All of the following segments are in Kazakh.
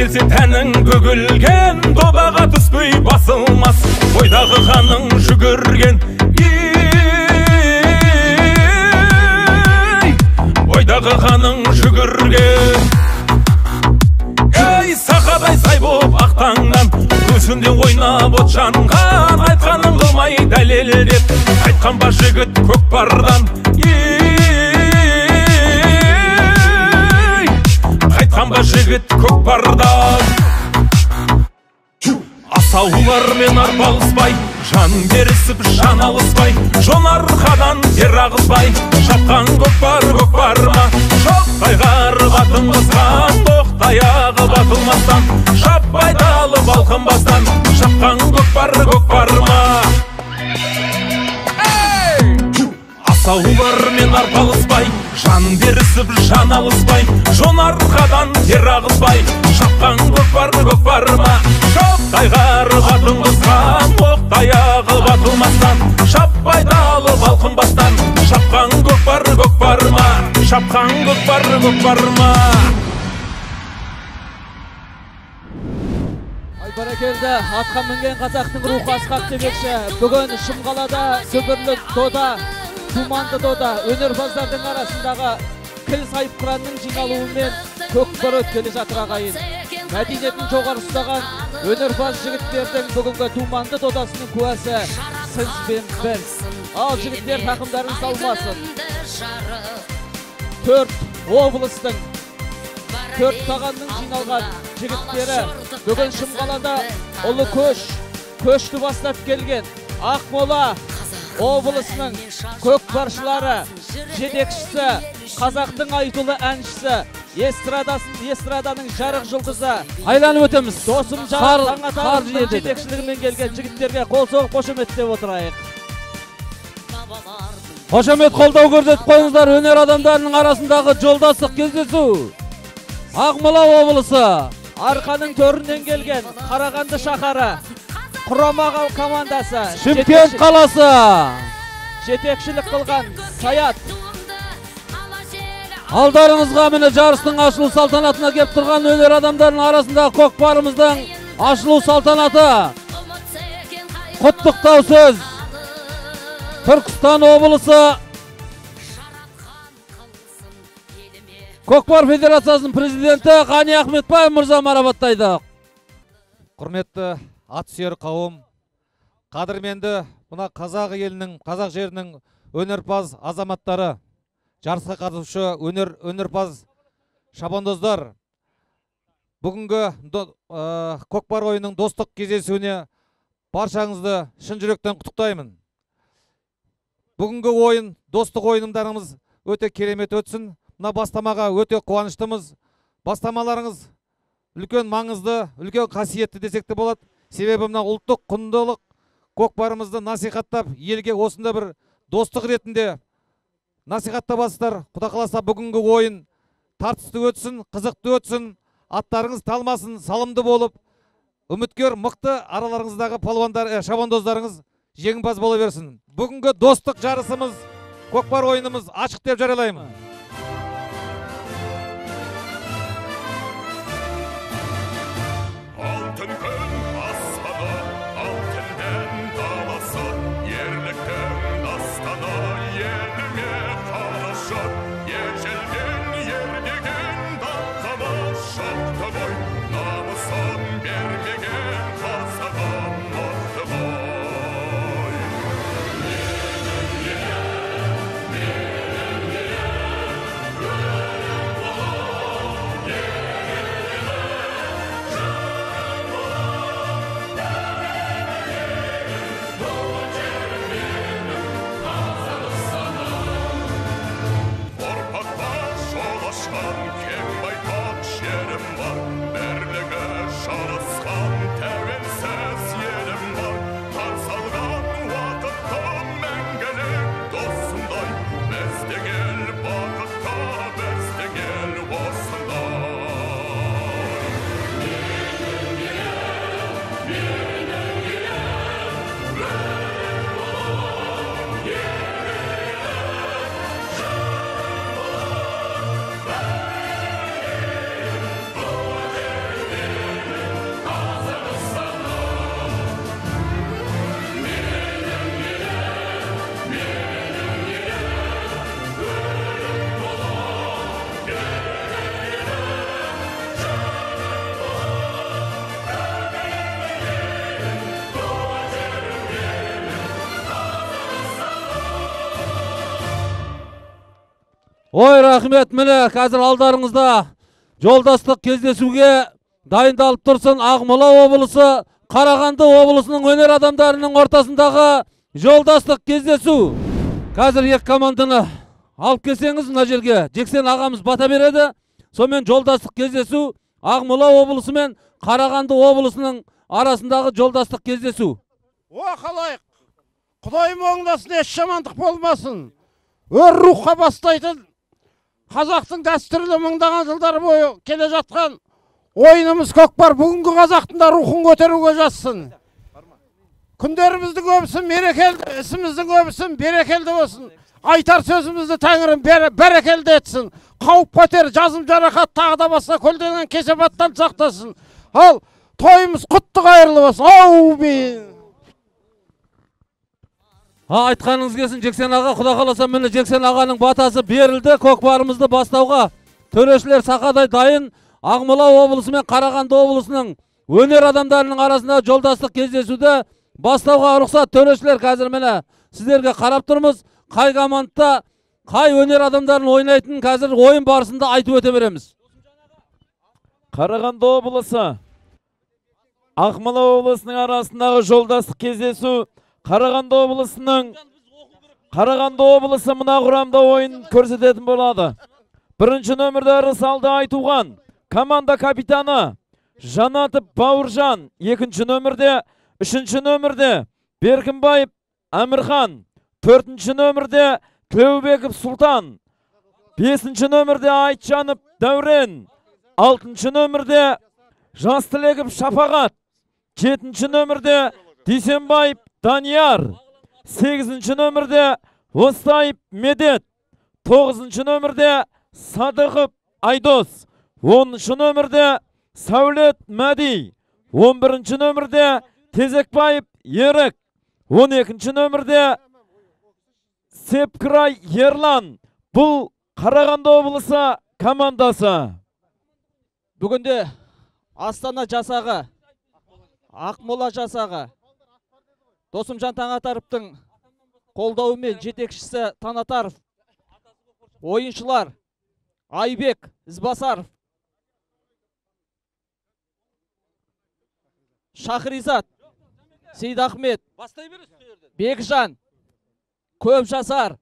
Келсе тәнің бүгілген, додаға түспей басылмас, бойдағы қаның жүгірген. Бойдағы қаның жүгірген. Ей, сақадай сай боп ақтаңнан, көзінде ойнап от жанған, айтқанын қылмай дәлелдеп, қайтқан ба жігіт көкпардан. Қайтқан ба жігіт көкпардан. Асаулармен арпалыспай, жан берісіп жан алыспай, жон арқадан тер ағызбай, шапқан көкпар көкпар ма? Шоқтай атын қысқан, тоқтаяғы батылмастан, шаппай далып алқынбастан, шапқан көкпар көкпар ма? Асаулармен арпалыспай, жан берісіп жан алыспай, жон арқадан тер ағызбай, шапқан көкпар көкпар ма? Шоқтай атын қысқан, оқтаяғы батылмастан, шаппай далып алқынбастан, шапқан көкпар көкпар ма? Шапқан көкпар көкпар ма? Ай, бәрекелді, атқа мінген қазақтың рухы асқақ демекші. Бүгін Шымқалада дүбірлі дода, думанды дода, өнерпаздардың арасындағы кіл сайыпқыранның жиналуымен көкпар өткелі жатыр ағайын. Мәдениетін жоғары ұстаған өнерпаз жігіттердің бүгінгі думанды додасының куәсі сіз бен біз. Ал жігіттер тақымдарын салмасын. Төрт облыстың, төрт тағанның жиналған жігіттері бүгін Шымқалада ұлы көш, көшті бастап келген Ақмола облысының көкпаршылары, жетекшісі, қазақтың айтулы әншісі, эстраданың жарық жұлдызы. Айланып өтеміз. Досымжан Таңатаровтың жетекшілігімен келген жігіттерге қол соғып қошеметтеп отырайық. Қошемет қолдау көрсетіп қойыңыздар. Өнер адамдарының арасындағы жолдастық кездесу. Ақмола облысы. Арқаның төрінен келген Қарағанды шаһары құрама командасы. Шымкент қаласы. Жетекшілік қылған Саят. Алдарыңызға міне жарыстың ашылу салтанатына кеп тұрған өнер адамдарының арасындағы көкпарымыздың ашылу салтанаты. Құттықтау сөз. Түркістан облысы Көкпар Федерациясының президенті Ғани Ахметбаев мырза марапаттайды. Құрметті ат сүйер қауым, қадірменді мына қазақ елінің, қазақ жерінің өнерпаз азаматтары, жарысқа қатысушы өнерпаз шабандоздар, бүгінгі көкпар ойынының достық кездесуіне баршаңызды шын жүректен құттықтаймын. Бүгінгі ойын, достық ойындарымыз өте керемет өтсін. Мына бастамаға өте қуаныштымыз. Бастамаларыңыз үлкен маңызды, үлкен қасиетті десек те болады. Себебі мына ұлттық құндылық көкпарымызды насихаттап, елге осында бір достық ретінде насихаттап аласыздар. Құда қаласа бүгінгі ойын тартысты өтсін, қызықты өтсін, аттарыңыз талмасын, салымды болып, үміткер мықты араларыңыздағы палуандар, шабандоздарыңыз жеңімпаз бола берсін. Бүгінгі достық жарысымыз, көкпар ойынымыз ашық деп жариялаймын. Алтын күн аспаны, алтын дән даласы, ерліктің дастаны, еліме қарашы, ежелден ер деген даңқымыз шықты ғой, намысын бермеген қазағым мықты ғой. Ой, рахмет, міне қазір алдарыңызда жолдастық кездесуге дайындалып тұрсын Ақмола облысы, Қарағанды облысының өнер адамдарының ортасындағы жолдастық кездесу. Қазір екі команданы алып келсеңіз мына жерге Жексен ағамыз бата береді. Сонымен жолдастық кездесу Ақмола облысы мен Қарағанды облысының арасындағы жолдастық кездесу. О, халайық, Құдайым оңдасын, еш жамандық болмасын. Өр рухқа бастайтын қазақтың дәстүрлі мыңдаған жылдар бойы келе жатқан ойынымыз көкпар бүгінгі қазақтың да рухын көтеруге жазсын. Күндеріміздің көбісін мерекелді, ісіміздің көбісін берекелді болсын. Айтар сөзімізді тәңірім бәрекелді етсін. Қауіп қатер, жазым жарақат, тағы да басқа көлденең кесепаттан сақтасын. Ал тойымыз құтты қайырлы болсын. Аумин. Айтқаныңыз келсін, Жексен аға, Құда қаласа міне Жексен ағаның батасы берілді. Көкпарымызды бастауға төрешілер сақадай дайын. Ақмола облысы мен Қарағанды облысының өнер адамдарының арасында жолдастық кездесуді бастауға рұқсат. Төрешілер, қазір міне сіздерге қарап тұрмыз. Қай командада қай өнер адамдарын ойнайтынын қазір ойын барысында айтып өте береміз. Қарағанды облысы Ақмола облысының арасындағы жолдастық кездесу. Қарағанды облысы мына құрамда ойын көрсететін болады. Бірінші нөмірде Рысалды Айтуған, команда капитаны Жанатов Бауыржан, екінші нөмірде, үшінші нөмірде Беркінбаев Әмірхан, төртінші нөмірде Тілеубеков Сұлтан, бесінші нөмірде Айтжанов Дәурен, алтыншы нөмірде Жастілегов Шапағат, жетінші нөмірде Дүйсенбаев Данияр, 8-ші нөмірде Остаев Медет, 9-шы нөмірде Садықов Айдос, 10-шы нөмірде Сәулет Мәди, 11-ші нөмірде Тезекбаев Ерік, 12-ші нөмірде Сепкрай Ерлан. Бұл Қарағанды облысы командасы. Бүгінде Астана жасағы, Ақмола жасағы Досымжан Таңатаровтың қолдауымен жетекшісі Танатаров, ойыншылар Айбек Ізбасаров, Шахризат Сейдахмет, Бекжан Көпжасар,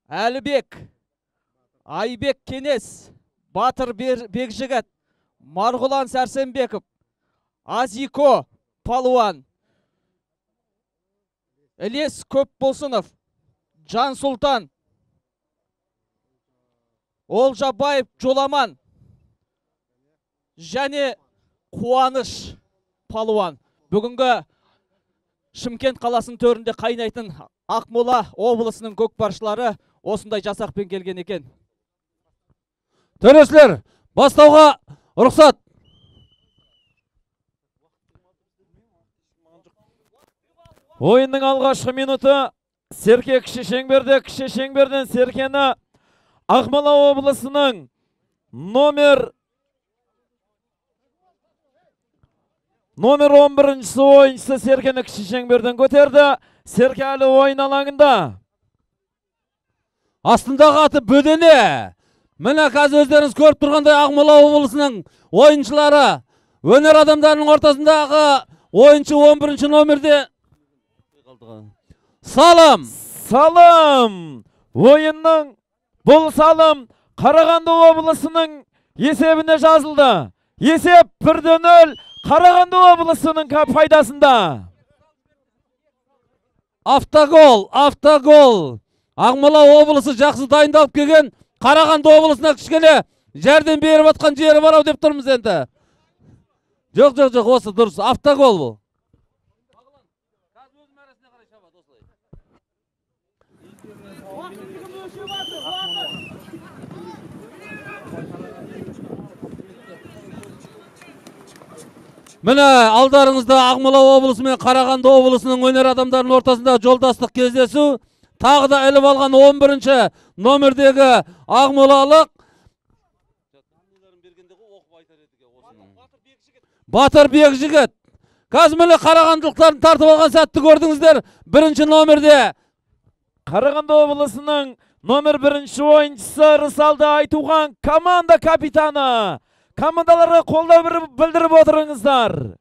Әлібек, Айбек Кенес, Батыр Бекжігіт, Марғұлан Сәрсенбеков, Азико Палуан, Ілес Көпболсынов, Жан Сұлтан, Олжабаев Жоламан және Қуаныш Палуан. Бүгінгі Шымкент қаласының төрінде қайнайтын Ақмола облысының көкпаршылары осындай жасақпен келген екен. Төрешілер, бастауға рұқсат. Ойынның алғашқы минуты Серке кіші шеңберде, кіші шеңберден Серкені Ақмола облысының номер 11-ші ойыншысы Серкені кіші шеңберден көтерді. Серке әлі ойын алаңында. Астындағы аты Бөдене. Міне қазір өздеріңіз көріп тұрғандай Ақмола облысының ойыншылары өнер адамдарының ортасындағы ойыншы 11-ші номерде Салым. Салым. Ойынның бұл салым Қарағанды облысының есебіне жазылды. Есеп 1-0 Қарағанды облысының пайдасында. Автогол, автогол. Ақмола облысы жақсы дайындалып келген. Қарағанды облысына кішкене жәрдем беріп атқан жері бар ау деп тұрмыз енді. Жоқ, жоқ, жоқ, осы дұрыс. Автогол бұл. Міне алдарыңызда Ақмола облысы мен Қарағанды облысының өнер адамдарының ортасында жолдастық кездесу. Тағы да іліп алған 11-ші номердегі ақмолалық Батыр Бекжігіт. Қазір міне қарағандылықтарын тартып алған сәтті көрдіңіздер. Бірінші номерде Қарағанды облысының Номер 1-ші ойыншысы Рысалды Айтуған, команда капитаны. Командаларға қолдау білдіріп отырыңыздар.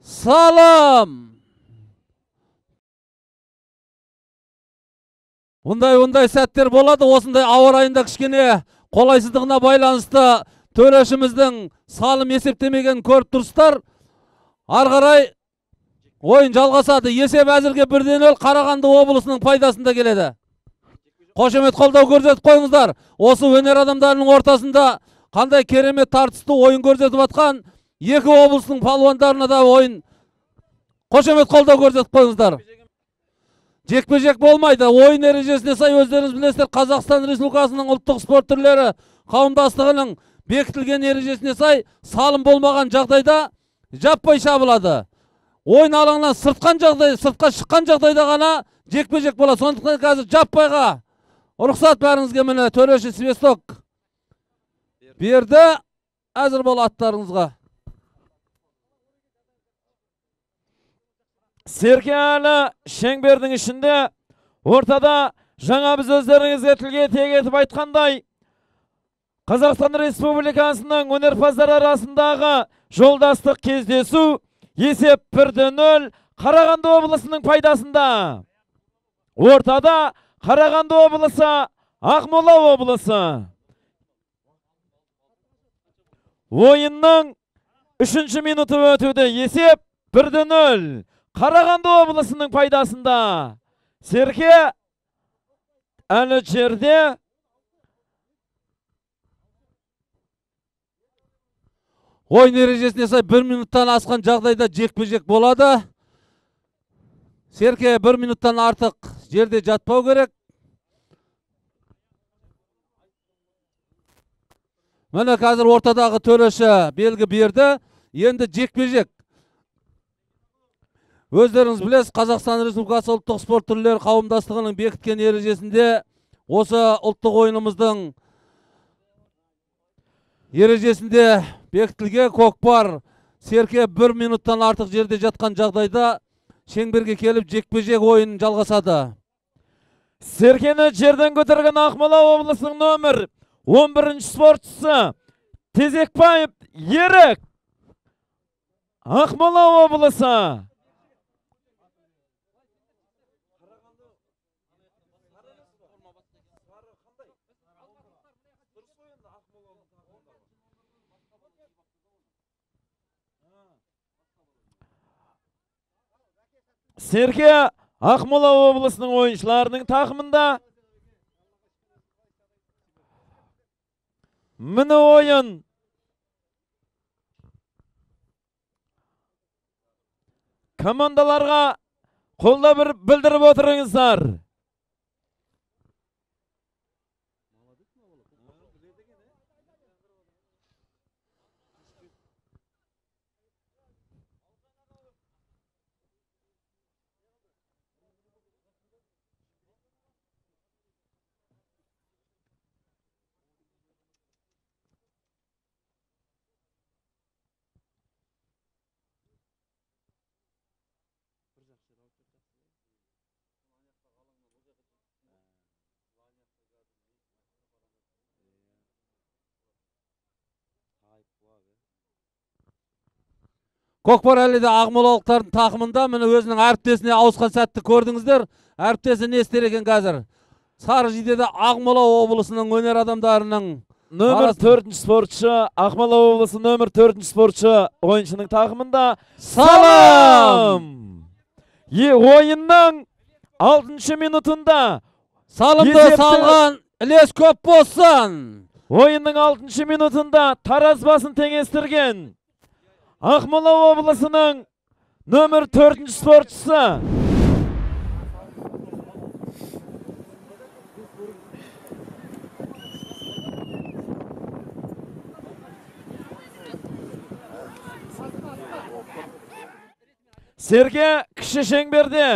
Салым! Ондай сәттер болады. Осындай ауа райында кішкене қолайсыздығына байланысты төрешіміздің салым есептемегенін көріп тұрсыздар. Ары қарай ойын жалғасады. Есеп әзірге 1-0 Қарағанды облысының пайдасында келеді. Қошемет қолдау көрсетіп қойыңыздар. Осы өнер адамдарының ортасында қандай керемет тартысты ойын көрсетіп жатқан екі облыстың палуандарына да ойын қошемет қолдау көрсетіп қойыңыздар. Жекпе-жек болмайды. Ойын ережесіне сай өздеріңіз білесіздер, Қазақстан Республикасының ұлттық спорт түрлері қауымдастығының бекітілген ережесіне сай салым болмаған жағдайда жаппай шабылады. Ойын алаңынан сыртқа шыққан жағдайда ғана жекпе-жек болады. Сондықтан қазір жаппайға рұқсат бәріңізге, міне төреші свисток берді. Әзір бол аттарыңызға. Серке әлі шеңбердің ішінде, ортада жаңа біз өздеріңізге тілге тиек етіп айтқандай, Қазақстан Республикасының өнерпаздар арасындағы жолдастық кездесу, есеп 1-0 Қарағанды облысының пайдасында. Ортада Қарағанды облысы, Ақмола облысы. Ойынның 3-ші минуты өтуде, есеп 1-0 Қарағанды облысының пайдасында. Серке әлі жерде. Ойын ережесіне сай 1 минуттан асқан жағдайда жекпе-жек болады. Серке 1 минуттан артық жерде жатпау керек. Міне қазір ортадағы төреші белгі берді. Енді жекпе-жек. Өздеріңіз білесіз, Қазақстан Республикасы ұлттық спорт түрлері қауымдастығының бекіткен ережесінде осы ұлттық ойынымыздың ережесінде бекітілген көкпар серке 1 минуттан артық жерде жатқан жағдайда шеңберге келіп жекпе-жек ойын жалғасады. Серкені жерден көтерген Ақмола облысының нөмір 11-ші спортшысы Тезекбаев Ерік. Ақмола облысы. Серке Ақмола облысының ойыншыларының тақымында. Міне ойын. Командаларға қолда бір білдіріп отырыңыздар. Көкпар әлі де ақмолалықтардың тақымында. Міне өзінің әріптесіне ауысқан сәтті көрдіңіздер. Әріптесі не істер екен қазір? Сары жидеде Ақмола облысының өнер адамдарының нөмір 4-ші спортшы, Ақмола облысы нөмір 4-ші спортшы ойыншының тақымында. Салым! Ойынның 6-шы минутында салымды салған ілес көп болсын. Ойынның 6-шы минутында тараз басын теңестірген Ақмола облысының нөмір 4-ші спортшысы. Серке кіші шеңберде.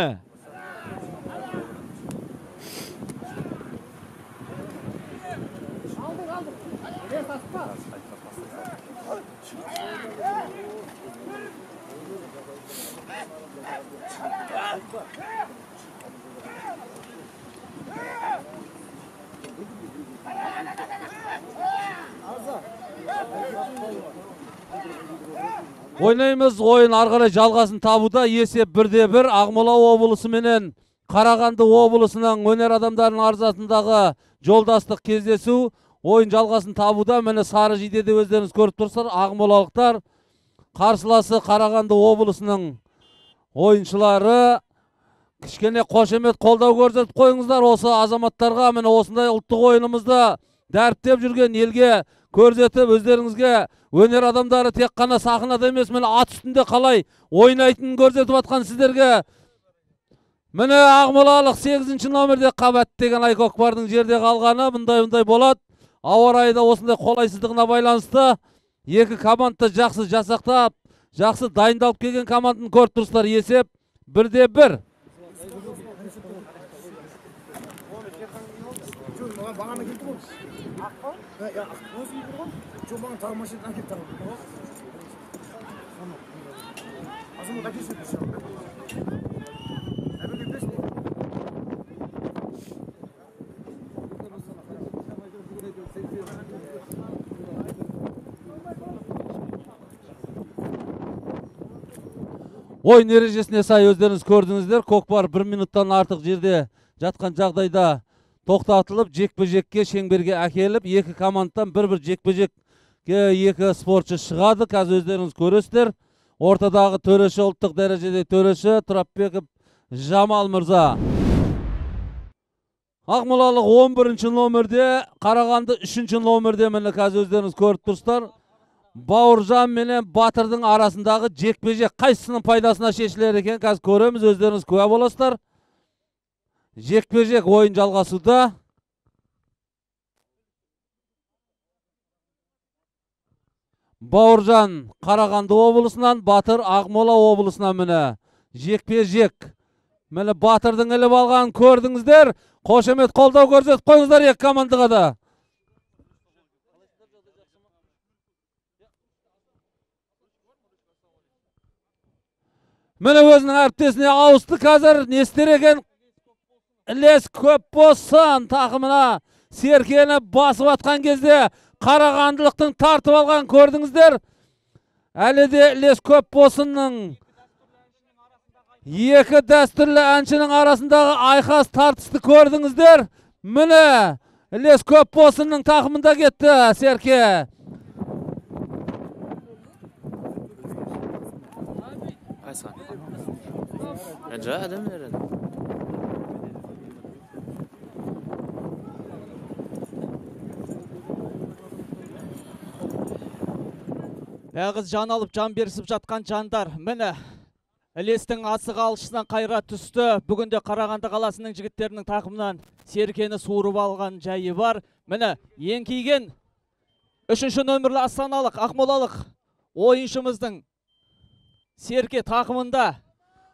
Ойнаймыз, ойын ары қарай жалғасын табуда. Есеп 1-1. Ақмола облысы менен Қарағанды облысының өнер адамдарының арасындағы жолдастық кездесу ойын жалғасын табуда. Міне сары жидеде өздеріңіз көріп тұрсыздар, ақмолалықтар қарсыласы Қарағанды облысының ойыншылары. Кішкене қошемет қолдау көрсетіп қойыңыздар осы азаматтарға. Міне осындай ұлттық ойынымызды дәріптеп жүрген елге көрсетіп, өздеріңізге өнер адамдары тек қана сахнада емес, міне ат үстінде қалай ойнайтынын көрсетіп жатқан сіздерге. Міне ақмолалық 8-ші номерде Қабат деген айкөкпардың жерде қалғаны бұндай болады. Ауа райы да осындай қолайсыздығына байланысты екі команда жақсы жасақтап, жақсы дайындалып келген команданы көріп тұрсыздар. Есеп 1-1. Ойын ережесіне сай өздеріңіз көрдіңіздер, көкпар 1 минуттан артық жерде жатқан жағдайда тоқтатылып, жекпе-жекке шеңберге әкеліп, екі командадан бір-бір жекпе-жекке екі спортшы шығады. Қазір өздеріңіз көресіздер. Ортадағы төреші, ұлттық дәрежеде төреші Тұрапбеков Жамал мырза. Ақмолалық 11-ші номерде, Қарағанды 3-ші номерде. Міне қазір өздеріңіз көріп тұрсыздар. Бауыржан менен Батырдың арасындағы жекпе-жек қайсысының пайдасына шешілер екен, қазір көреміз, өздеріңіз куә боласыздар. Жекпе-жек ойын жалғасуда. Бауыржан Қарағанды облысынан, Батыр Ақмола облысынан. Міне жекпе-жек. Міне Батырдың іліп алғанын көрдіңіздер. Қошемет қолдау көрсетіп қойыңыздар екі командаға да. Міне өзінің әріптесіне ауысты қазір. Не істер екен? Ілес көп болсын тақымына серкені басып атқан кезде қарағандылықтың тартып алған көрдіңіздер. Әлі де Ілес көп болсынның екі дәстүрлі әншінің арасындағы айқас тартысты көрдіңіздер. Міне Ілес көп болсынның тақымында кетті серке. Нағыз жан алып жан берісіп жатқан жандар. Міне Ілестің асығы алшысынан қайра түсті. Бүгінде Қарағанды қаласының жігіттерінің тақымынан серкені суырып алған жайы бар. Міне еңкейген 3-ші нөмірлі астаналық, ақмолалық ойыншымыздың серке тақымында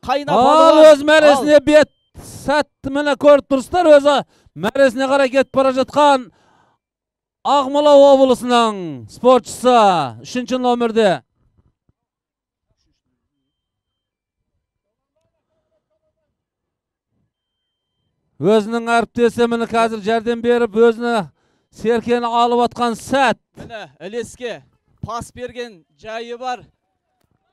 қайнап ал өз мәресіне бет сәтті міне көріп тұрсыздар, өзі мәресіне қарай кетіп бара жатқан Ақмола облысының спортшысы 3-ші номерде. Өзінің әріптесі міне қазір жәрдем беріп, өзіне серкені алып атқан сәт. Міне Ілеске пас берген жайы бар.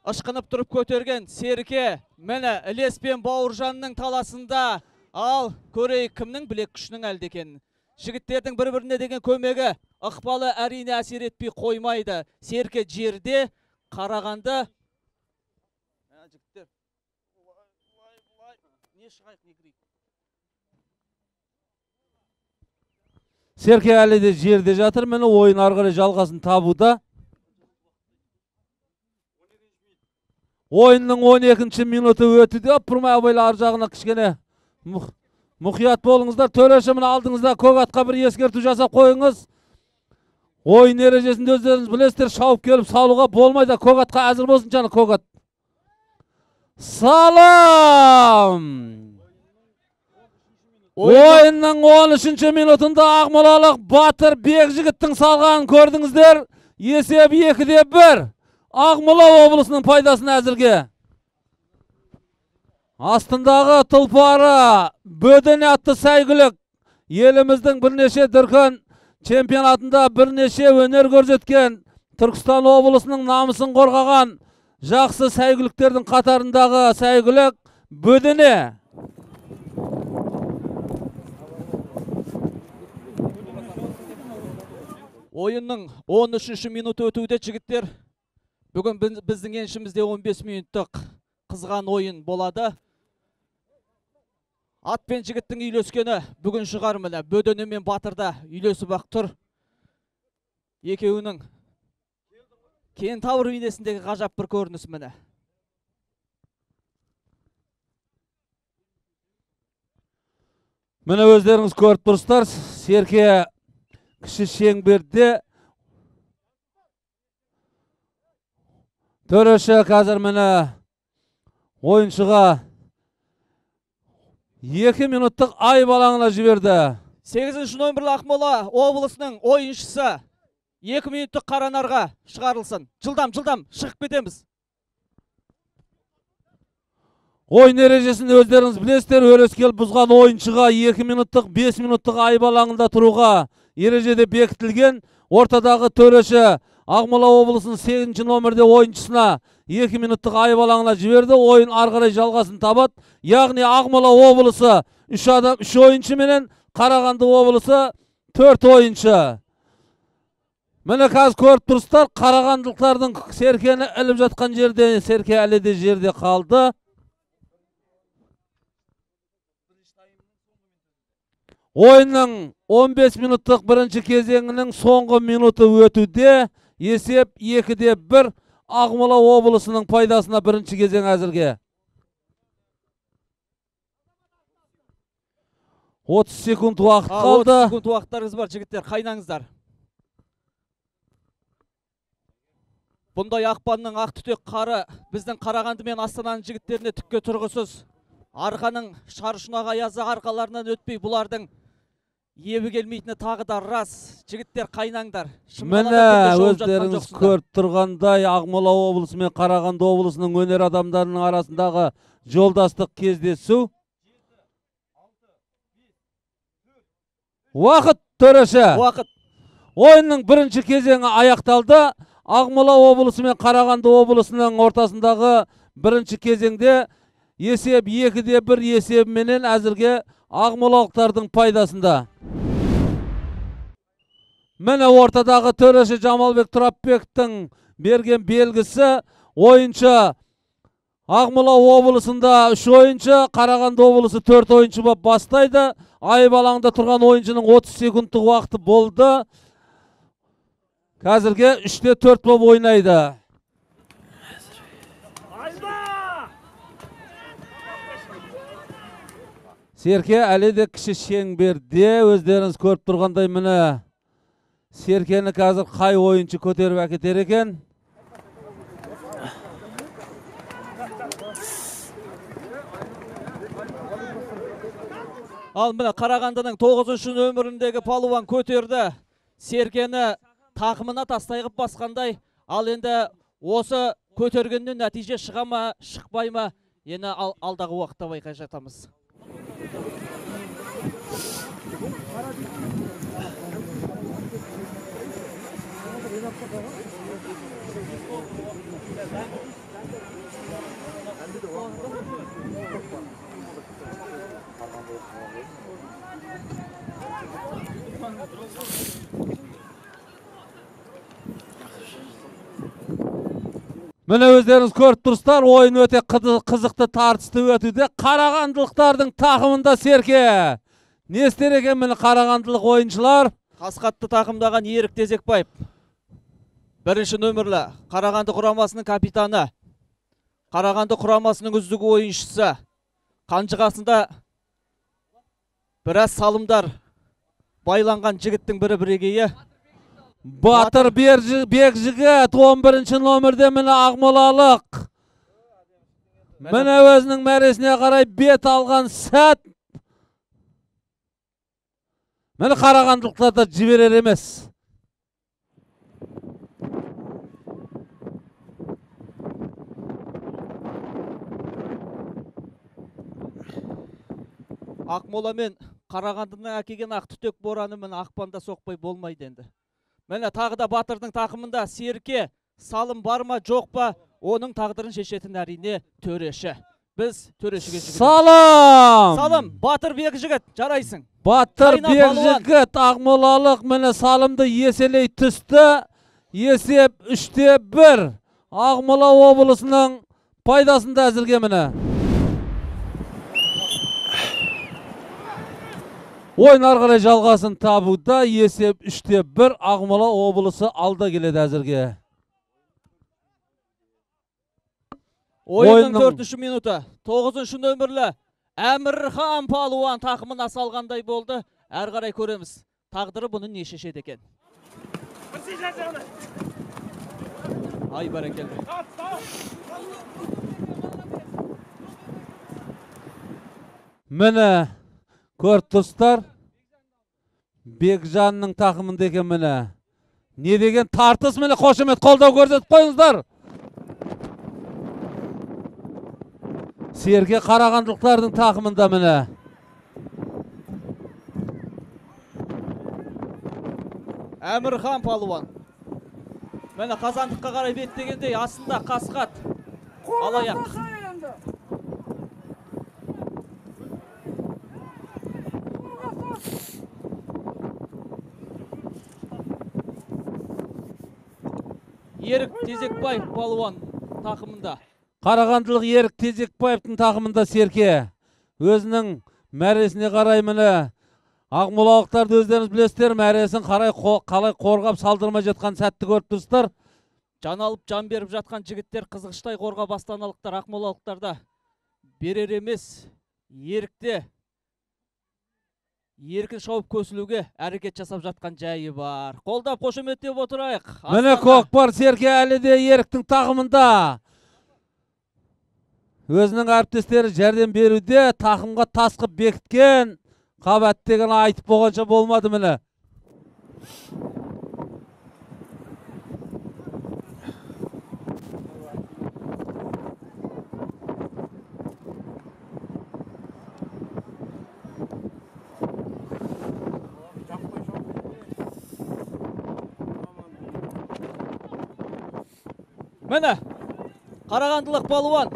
Ышқынып тұрып көтерген серке. Міне Ілес пен Бауыржанның таласында. Ал көрейік кімнің білек күшінің әлді екенін. Жігіттердің бір-біріне деген көмегі, ықпалы әрине әсер етпей қоймайды. Серке жерде, Қарағанды. Жігіттер. Не шығайық, не кірейік. Серке әлі де жерде жатыр. Міне ойын ары қарай жалғасын табуда. Ойынның 12-ші минуты өтуде. Бұрмай абайлы ар жағына кішкене мұқият болыңыздар. Төреші міне алдыңызда көк атқа бір ескерту жасап қойыңыз. Ойын ережесінде өздеріңіз білесіздер, шауып келіп салуға болмайды. Көк атқа әзір болсын жаны көк ат. Салам! Ойынның 13-ші минутында ақмолалық Батыр Бекжігіттің салғанын көрдіңіздер. Есеп 2-1. Ақмола облысының пайдасына әзірге. Астындағы тұлпары Бөдене атты сәйгүлік еліміздің бірнеше дүркін чемпионатында бірнеше өнер көрсеткен, Түркістан облысының намысын қорғаған жақсы сәйгүліктердің қатарындағы сәйгүлік бөдене. Ойынның 13-ші минуты өтуде жігіттер. Бүгін біздің еншімізде 15 минуттық қызған ойын болады. Ат пен жігіттің үйлескені бүгін шығар міне. Бөдене мен Батырда үйлесіп ақ тұр. Екеуінің кентавр бейнесіндегі ғажап бір көрініс міне. Міне өздеріңіз көріп тұрсыздар, серке кіші шеңберде. Төреші қазір міне ойыншыға 2 минуттық айып алаңына жіберді. 8-ші нөмірлі Ақмола облысының ойыншысы 2 минуттық қаранарға шығарылсын. Жылдам, жылдам шығып кетеміз. Ойын ережесін өздеріңіз білесіздер. Өрескел бұзған ойыншыға 2 минуттық, 5 минуттық айып алаңында тұруға ережеде бекітілген. Ортадағы төреші Ақмола облысының 8-ші нөмірде ойыншысына 2 минуттық айып алаңына жіберді. Ойын ары қарай жалғасын табады. Яғни Ақмола облысы 3 адам, 3 ойыншы менен Қарағанды облысы 4 ойыншы. Міне қазір көріп тұрсыздар, қарағандылықтардың серкені іліп жатқан жерде серке әлі де жерде қалды. Ойынның 15 минуттық бірінші кезеңінің соңғы минуты өтуде. Есеп 2-1 Ақмола облысының пайдасына бірінші кезең әзірге. 30 секунд уақыт қалды. 30 секунд уақыттарыңыз бар, жігіттер, қайнаңыздар. Бұндай ақпанның ақ түтек қары біздің Қарағанды мен Астананың жігіттеріне түкке тұрғысыз. Арқаның шаршұнақ аязы арқаларынан өтпей бұлардың ебі келмейтіні тағы да рас. Жігіттер, қайнаңдар. Міне өздеріңіз көріп тұрғандай Ақмола облысы мен Қарағанды облысының өнер адамдарының арасындағы жолдастық кездесу. Уақыт, төреші. Уақыт. Ойынның бірінші кезеңі аяқталды. Ақмола облысы мен Қарағанды облысының ортасындағы бірінші кезеңде есеп 2-1 есебіменен әзірге ақмолалықтардың пайдасында. Міне ортадағы төреші Жамалбек Тұрапбектің берген белгісі. Ойыншы Ақмола облысында 3 ойыншы, Қарағанды облысы 4 ойыншы болып бастайды. Айып алаңында тұрған ойыншының 30 секундтық уақыты болды. Қазірге 3-4 болып ойнайды. Серке әлі де кіші шеңберде, өздеріңіз көріп тұрғандай міне серкені қазір қай ойыншы көтеріп әкетер екен? Ал міне Қарағандының 9-шы нөміріндегі палуан көтерді. Серкені тақымына тастай қып басқандай. Ал енді осы көтергеннен нәтиже шыға ма, шықпай ма, енді алдағы уақытта байқай жатамыз. Міне өздеріңіз көріп тұрсыздар, ойын өте қызықты тартысты өтуде. Қарағандылықтардың тақымында серке. Не істер екен міне қарағандылық ойыншылар? Қасқатты тақымдаған Ерік Тезекбаев. Бірінші нөмірлі Қарағанды құрамасының капитаны. Қарағанды құрамасының үздік ойыншысы. Қанжығасында біраз салымдар байланған жігіттің бірі бірегейі. Батыр Бекжігіт 11-ші нөмірде міне ақмолалық. Міне өзінің мәресіне қарай бет алған сәт. Міне қарағандылықтар да жіберер емес. Ақмола мен Қарағандының әкелген ақ түтек бораны міне ақпанда соқпай болмайды енді. Міне тағы да Батырдың тақымында серке, салым бар ма, жоқ па? Оның тағдырын шешетін әрине төреші. Біз төрешіге жүгінеміз. Салым! Салым, Батыр Бекжігіт, жарайсың. Батыр Бекжігіт, ақмолалық міне салымды еселей түсті. Есеп 3-1. Ақмола облысының пайдасында әзірге міне. Ойын ары қарай жалғасын табуда. Есеп 3-1. Ақмола облысы алда келеді әзірге. Ойынның 4-ші минуты. 9-шы нөмірлі Әмірхан палуан тақымына салғандай болды. Әрі қарай көреміз. Тағдыры бұны не шешеді екен. Ай, бәрекелді. Міне көріп тұрсыздар. Бекжанның тақымында екен міне. Не деген тартыс, міне қошемет қолдау көрсетіп қойыңыздар. Серке қарағандылықтардың тақымында міне. Әмірхан палуан. Міне қазандыққа қарай беттегендей астында қасқат. Алаяқ. Ерік Тезекбаев палуан тақымында. Қарағандылық Ерік Тезекбаевтың тақымында Серке. Өзінің мәресіне қарай міне ақмолалықтарды өздеріңіз білесіздер, мәресін қалай қорғап салдырмай жатқан сәтті көріп тұрсыздар. Жан алып жан беріп жатқан жігіттер қызғыштай қорғап астаналықтар ақмолалықтарда берер емес. Ерікте еркін шауып көсілуге әрекет жасап жатқан жайы бар. Қолдап қошеметтеп отырайық. Міне көкпар Серке әлі де Еріктің тақымында. Өзінің әріптестері жәрдем беруде, тақымға тас қып бекіткен. Қабат деген айтып болғанша болмады міне. Міне қарағандылық палуан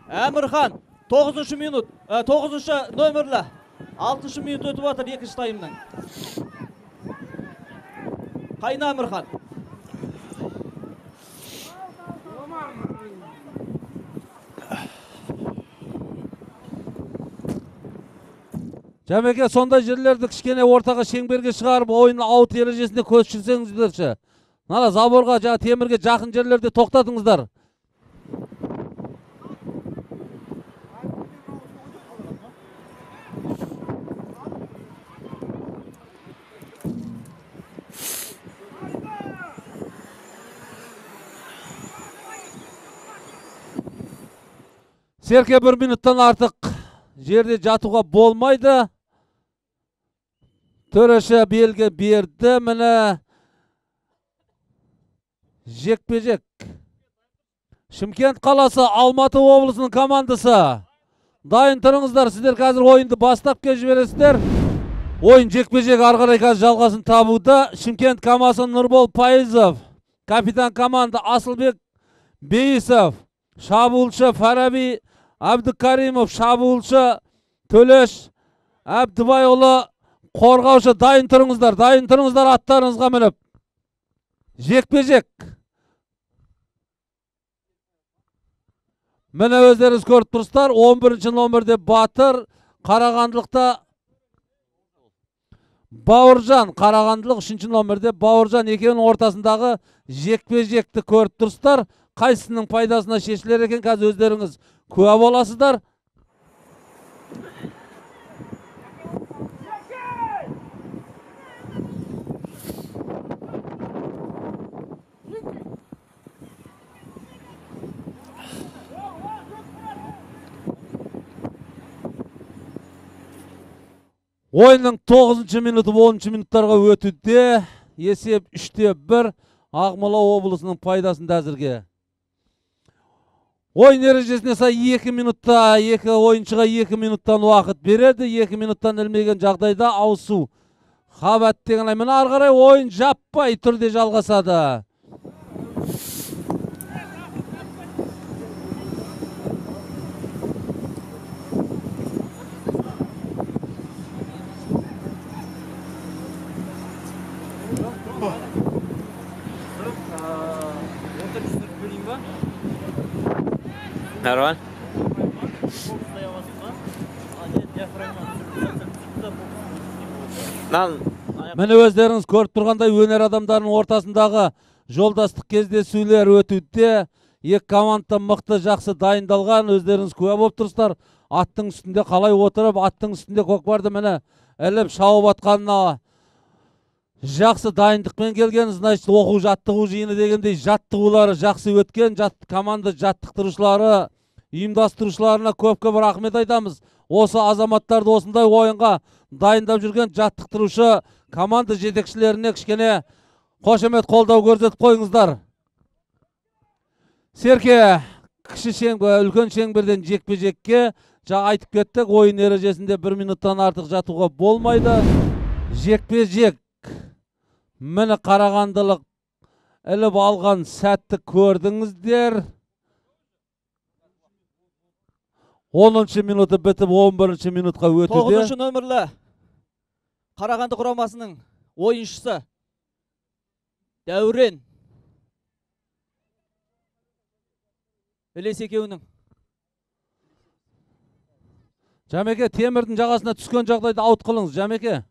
Әмірхан 9-шы минут, 9-шы нөмірлі 6-шы минут өтіп жатыр екінші таймның. Қайна Әмірхан. Жәмеке, сондай жерлерді кішкене ортаға шеңберге шығарып, ойын аут ережесіне көшірсеңіздерші. Мына заборға, жаңа темірге жақын жерлерде тоқтатыңыздар. Серке 1 минуттан артық жерде жатуға болмайды. Төреші белгі берді. Міне жекпе-жек. Шымкент қаласы Алматы облысының командасы. Дайын тұрыңыздар, сіздер қазір ойынды бастап келіп жібересіздер. Ойын жекпе-жек ары қарай қазір жалғасын табуда. Шымкент командасы Нұрбол Пайызов, капитан команда Асылбек Бейісов, шабуылшы Фараби Әбдікаримов, шабуылшы Төлеш Әбдібайұлы, қорғаушы. Дайын тұрыңыздар, дайын тұрыңыздар, аттарыңызға мініп. Жекпе-жек. Міне өздеріңіз көріп тұрсыздар, 11-ші номерде Батыр, Қарағандылықта Бауыржан, Қарағандылық 3-ші номерде Бауыржан, екеуінің ортасындағы жекпе-жекті көріп тұрсыздар. Қайсысының пайдасына шешілер екен, қазір өздеріңіз куә боласыздар. Ойынның 9-шы минуты 10-шы минуттарға өтуде. Есеп 3-1 Ақмола облысының пайдасында әзірге. Ойын ережесіне сай 2 минутта, екі ойыншыға 2 минуттан уақыт береді. 2 минуттан ілмеген жағдайда ауысу. Хабат деген міне ары қарай ойын жаппай түрде жалғасады. Нормально. Міне өздеріңіз көріп тұрғандай өнер адамдарының ортасындағы жолдастық кездесулер өтуде. Екі команда мықты, жақсы дайындалған, өздеріңіз куә болып тұрсыздар. Аттың үстінде қалай отырып, аттың үстінде көкпарды міне іліп шауып атқанына жақсы дайындықпен келген, значит, оқу жаттығу жиыны дегендей жаттығулары жақсы өткен, команда жаттықтырушылары, ұйымдастырушыларына көп-көп рахмет айтамыз. Осы азаматтарды осындай ойынға дайындап жүрген жаттықтырушы команда жетекшілеріне кішкене қошемет қолдау көрсетіп қойыңыздар. Серке кіші шеңбер, үлкен шеңберден жекпе-жекке жаңа айтып кеттік, ойын ережесінде 1 минуттан артық жатуға болмайды. Жекпе-жек міне қарағандылық іліп алған сәтті көрдіңіздер. 10-шы минуты бітіп 11-ші минутқа өтуде. 9-шы нөмірлі Қарағанды құрамасының ойыншысы Дәурен Ілес екеуінің. Жәмеке, темірдің жағасына түскен жағдайда аут қылыңыз, Жәмеке.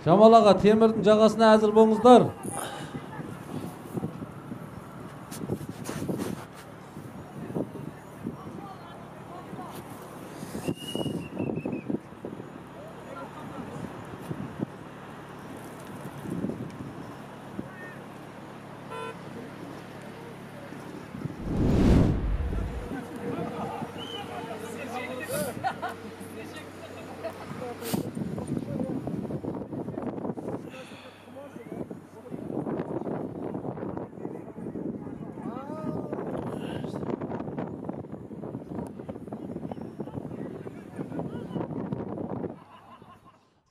Жамал аға, темірдің жағасына әзір болыңыздар.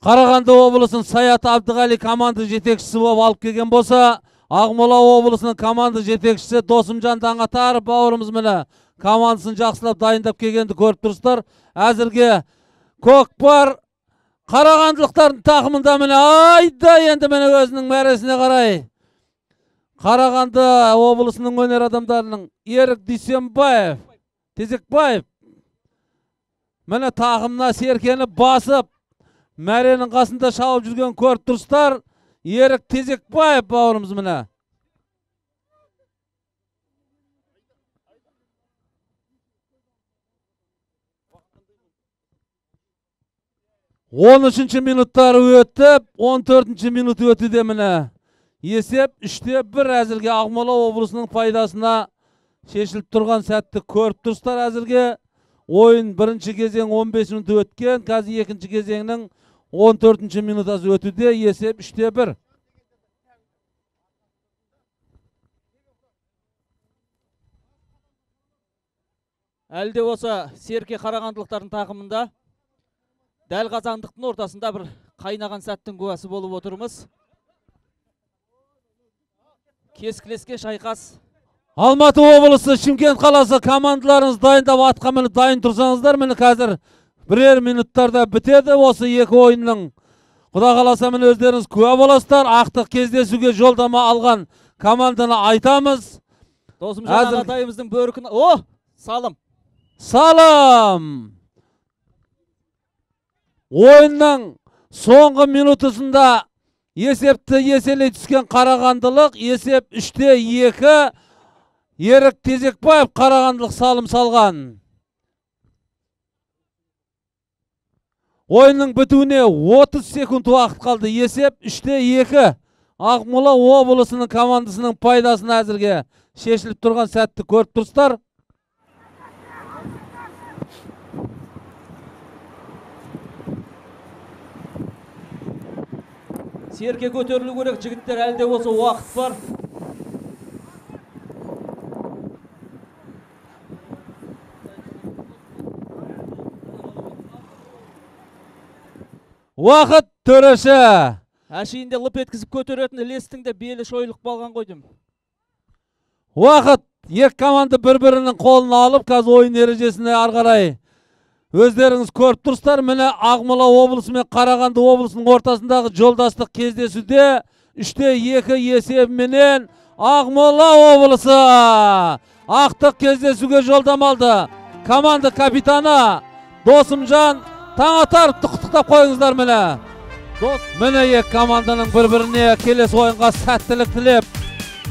Қарағанды облысының Саят Абдығали команда жетекшісі болып алып келген болса, Ақмола облысының команда жетекшісі Досымжан Таңатаров бауырымыз міне командасын жақсылап дайындап келгенді көріп тұрсыздар. Әзірге көкпар қарағандылықтардың тақымында міне айда енді міне өзінің мәресіне қарай Қарағанды облысының өнер адамдарының Ерік Дүйсенбаев, Тезекбаев міне тақымына серкені басып мәренің қасында шауып жүрген көріп тұрсыздар. Ерік Тезекбаев бауырымыз міне. Он үшінші минуттары өтіп, 14-ші минут өтуде міне. Есеп 3-1 әзірге Ақмола облысының пайдасына шешіліп тұрған сәтті көріп тұрсыздар әзірге. Ойын бірінші кезең 15 минут өткен, қазір екінші кезеңнің 14-ші минутасы өтуде, есеп 3-1. Әлі де болса Серке қарағандылықтардың тақымында дәл қазандықтың ортасында бір қайнаған сәттің куәсі болып отырмыз. Кескілескен шайқас. Алматы облысы, Шымкент қаласы командаларыңыз дайындап атқа мініп дайын тұрсаңыздар, міне қазір бірер минуттарда бітеді осы екі ойынның. Құда қаласа міне өздеріңіз куә боласыздар. Ақтық кездесуге жолдама алған команданы айтамыз. Досымжан ағатайымыздың бөркін. О, салым. Салым. Ойынның соңғы минутысында есепті еселей түскен қарағандылық, есеп 3-2. Ерік Тезекбаев қарағандылық салым салған. Ойынның бітуіне 30 секунд уақыт қалды. Есеп 3-2. Ақмола облысының командасының пайдасына әзірге шешіліп тұрған сәтті көріп тұрсыздар. Серке көтерілу керек, жігіттер, әлі де болса уақыт бар. Уақыт төреші. Әшейінде лып еткізіп көтеретін Ілестің де белі шойылып қалған ғой деймін. Уақыт, екі команда бір-бірінің қолын алып, қазір ойын ережесіне ары қарай өздеріңіз көріп тұрсыздар. Міне Ақмола облысы мен Қарағанды облысының ортасындағы жолдастық кездесуде 3-2 есебіменен Ақмола облысы ақтық кездесуге жолдама алды. Команда капитаны Досымжан Таңатаровты құттықтап қойыңыздар міне. Міне екі команданың бір-біріне келесі ойынға сәттілік тілеп,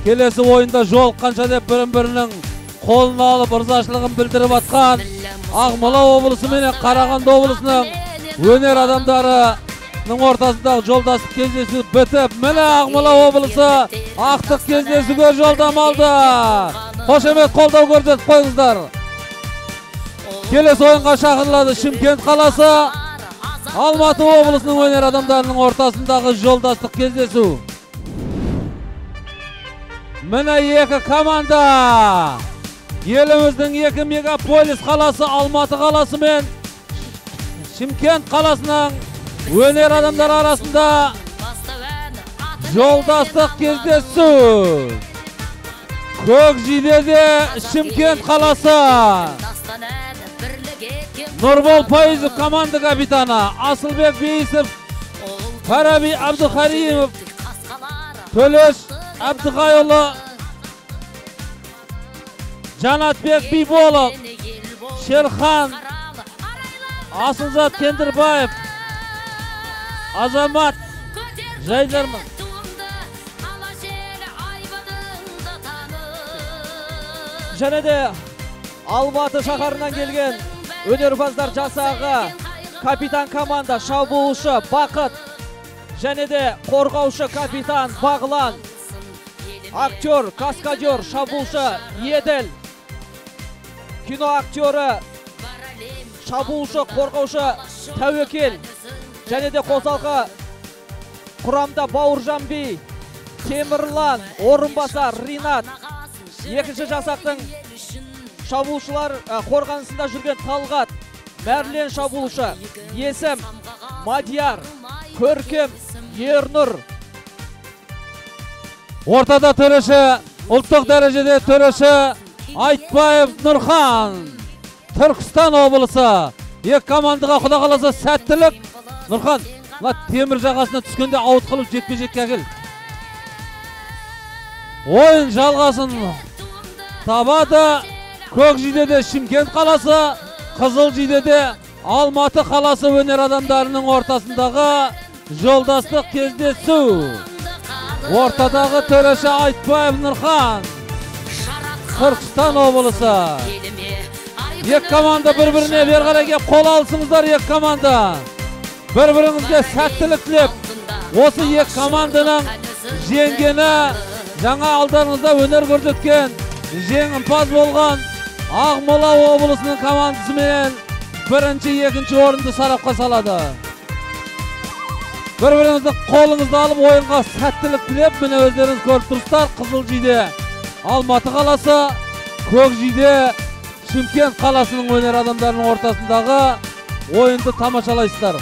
келесі ойында жолыққанша деп бірін-бірінің қолын алып ырзашылығын білдіріп атқан Ақмола облысы менен Қарағанды облысының өнер адамдарының ортасындағы жолдастық кездесу бітіп, міне Ақмола облысы ақтық кездесуге жолдама алды. Қошемет, қолдау көрсетіп қойыңыздар. Келесі ойынға шақырылады Шымкент қаласы, Алматы облысының өнер адамдарының ортасындағы жолдастық кездесу. Міне екі команда еліміздің екі мегаполис қаласы Алматы қаласы мен Шымкент қаласының өнер адамдары арасында жолдастық кездесу. Көкжидеде Шымкент қаласы, Нұрбол Пайызов команда капитаны, Асылбек Бейісов, Фараби Абдухаримов, Төлеш Әбдіқайұлы, Жанатбек Биболов, Шерхан, Асылзат Кендірбаев, Азамат Жайдарман. Және де Алматы шаһарынан келген өнерпаздар жасағы, капитан команда шабуылшы Бақыт, және де қорғаушы капитан Бағлан, актер, каскадер, шабуылшы Еділ, кино актері, шабуылшы, қорғаушы Тәуекел, және де қосалқы құрамда Бауыржан би, Темірлан, орынбасар Ринат, екінші жасақтың шабуылшылар қорғанысында жүрген Талғат, Мәрлен шабуылшы, Есім, Мадияр, Көркем, Ернұр. Ортада төреші, ұлттық дәрежеде төреші Айтбаев Нұрхан, Түркістан облысы. Екі командаға құда қаласа сәттілік. Нұрхан, мына темір жағасына түскенде ауытқылып жекпе-жекке әкел. Ойын жалғасын табады. Көкжидеде Шымкент қаласы, Қызыл жидеде Алматы қаласы өнер адамдарының ортасындағы жолдастық кездесу. Ортадағы төреші Айтбаев Нұрхан, Түркістан облысы. Екі команда бір-біріне бері қарай келіп қол алысыңыздар. Екі команда бір-біріңізге сәттілік тілеп, осы екі команданың жеңгені жаңа алдарыңызда өнер көрсеткен, жеңімпаз болған Ақмола облысының командасымен бірінші, екінші орынды сарапқа салады. Бір-біріңізді қолыңызды алып ойынға сәттілік тілеп, міне өздеріңіз көріп тұрсыздар, Қызыл жиде Алматы қаласы, Көк жиде Шымкент қаласының өнер адамдарының ортасындағы ойынды тамашалайсыздар.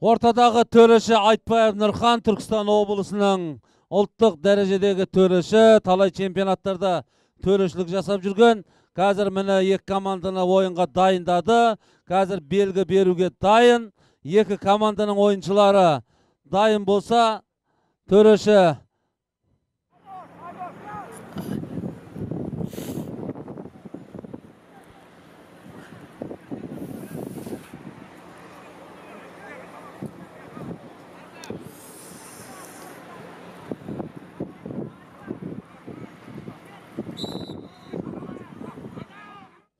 Ортадағы төреші Айтбаев Нұрхан, Түркістан облысының ұлттық дәрежедегі төреші, талай чемпионаттарда төрешілік жасап жүрген. Қазір міне екі команданы ойынға дайындады. Қазір белгі беруге дайын. Екі команданың ойыншылары дайын болса, төреші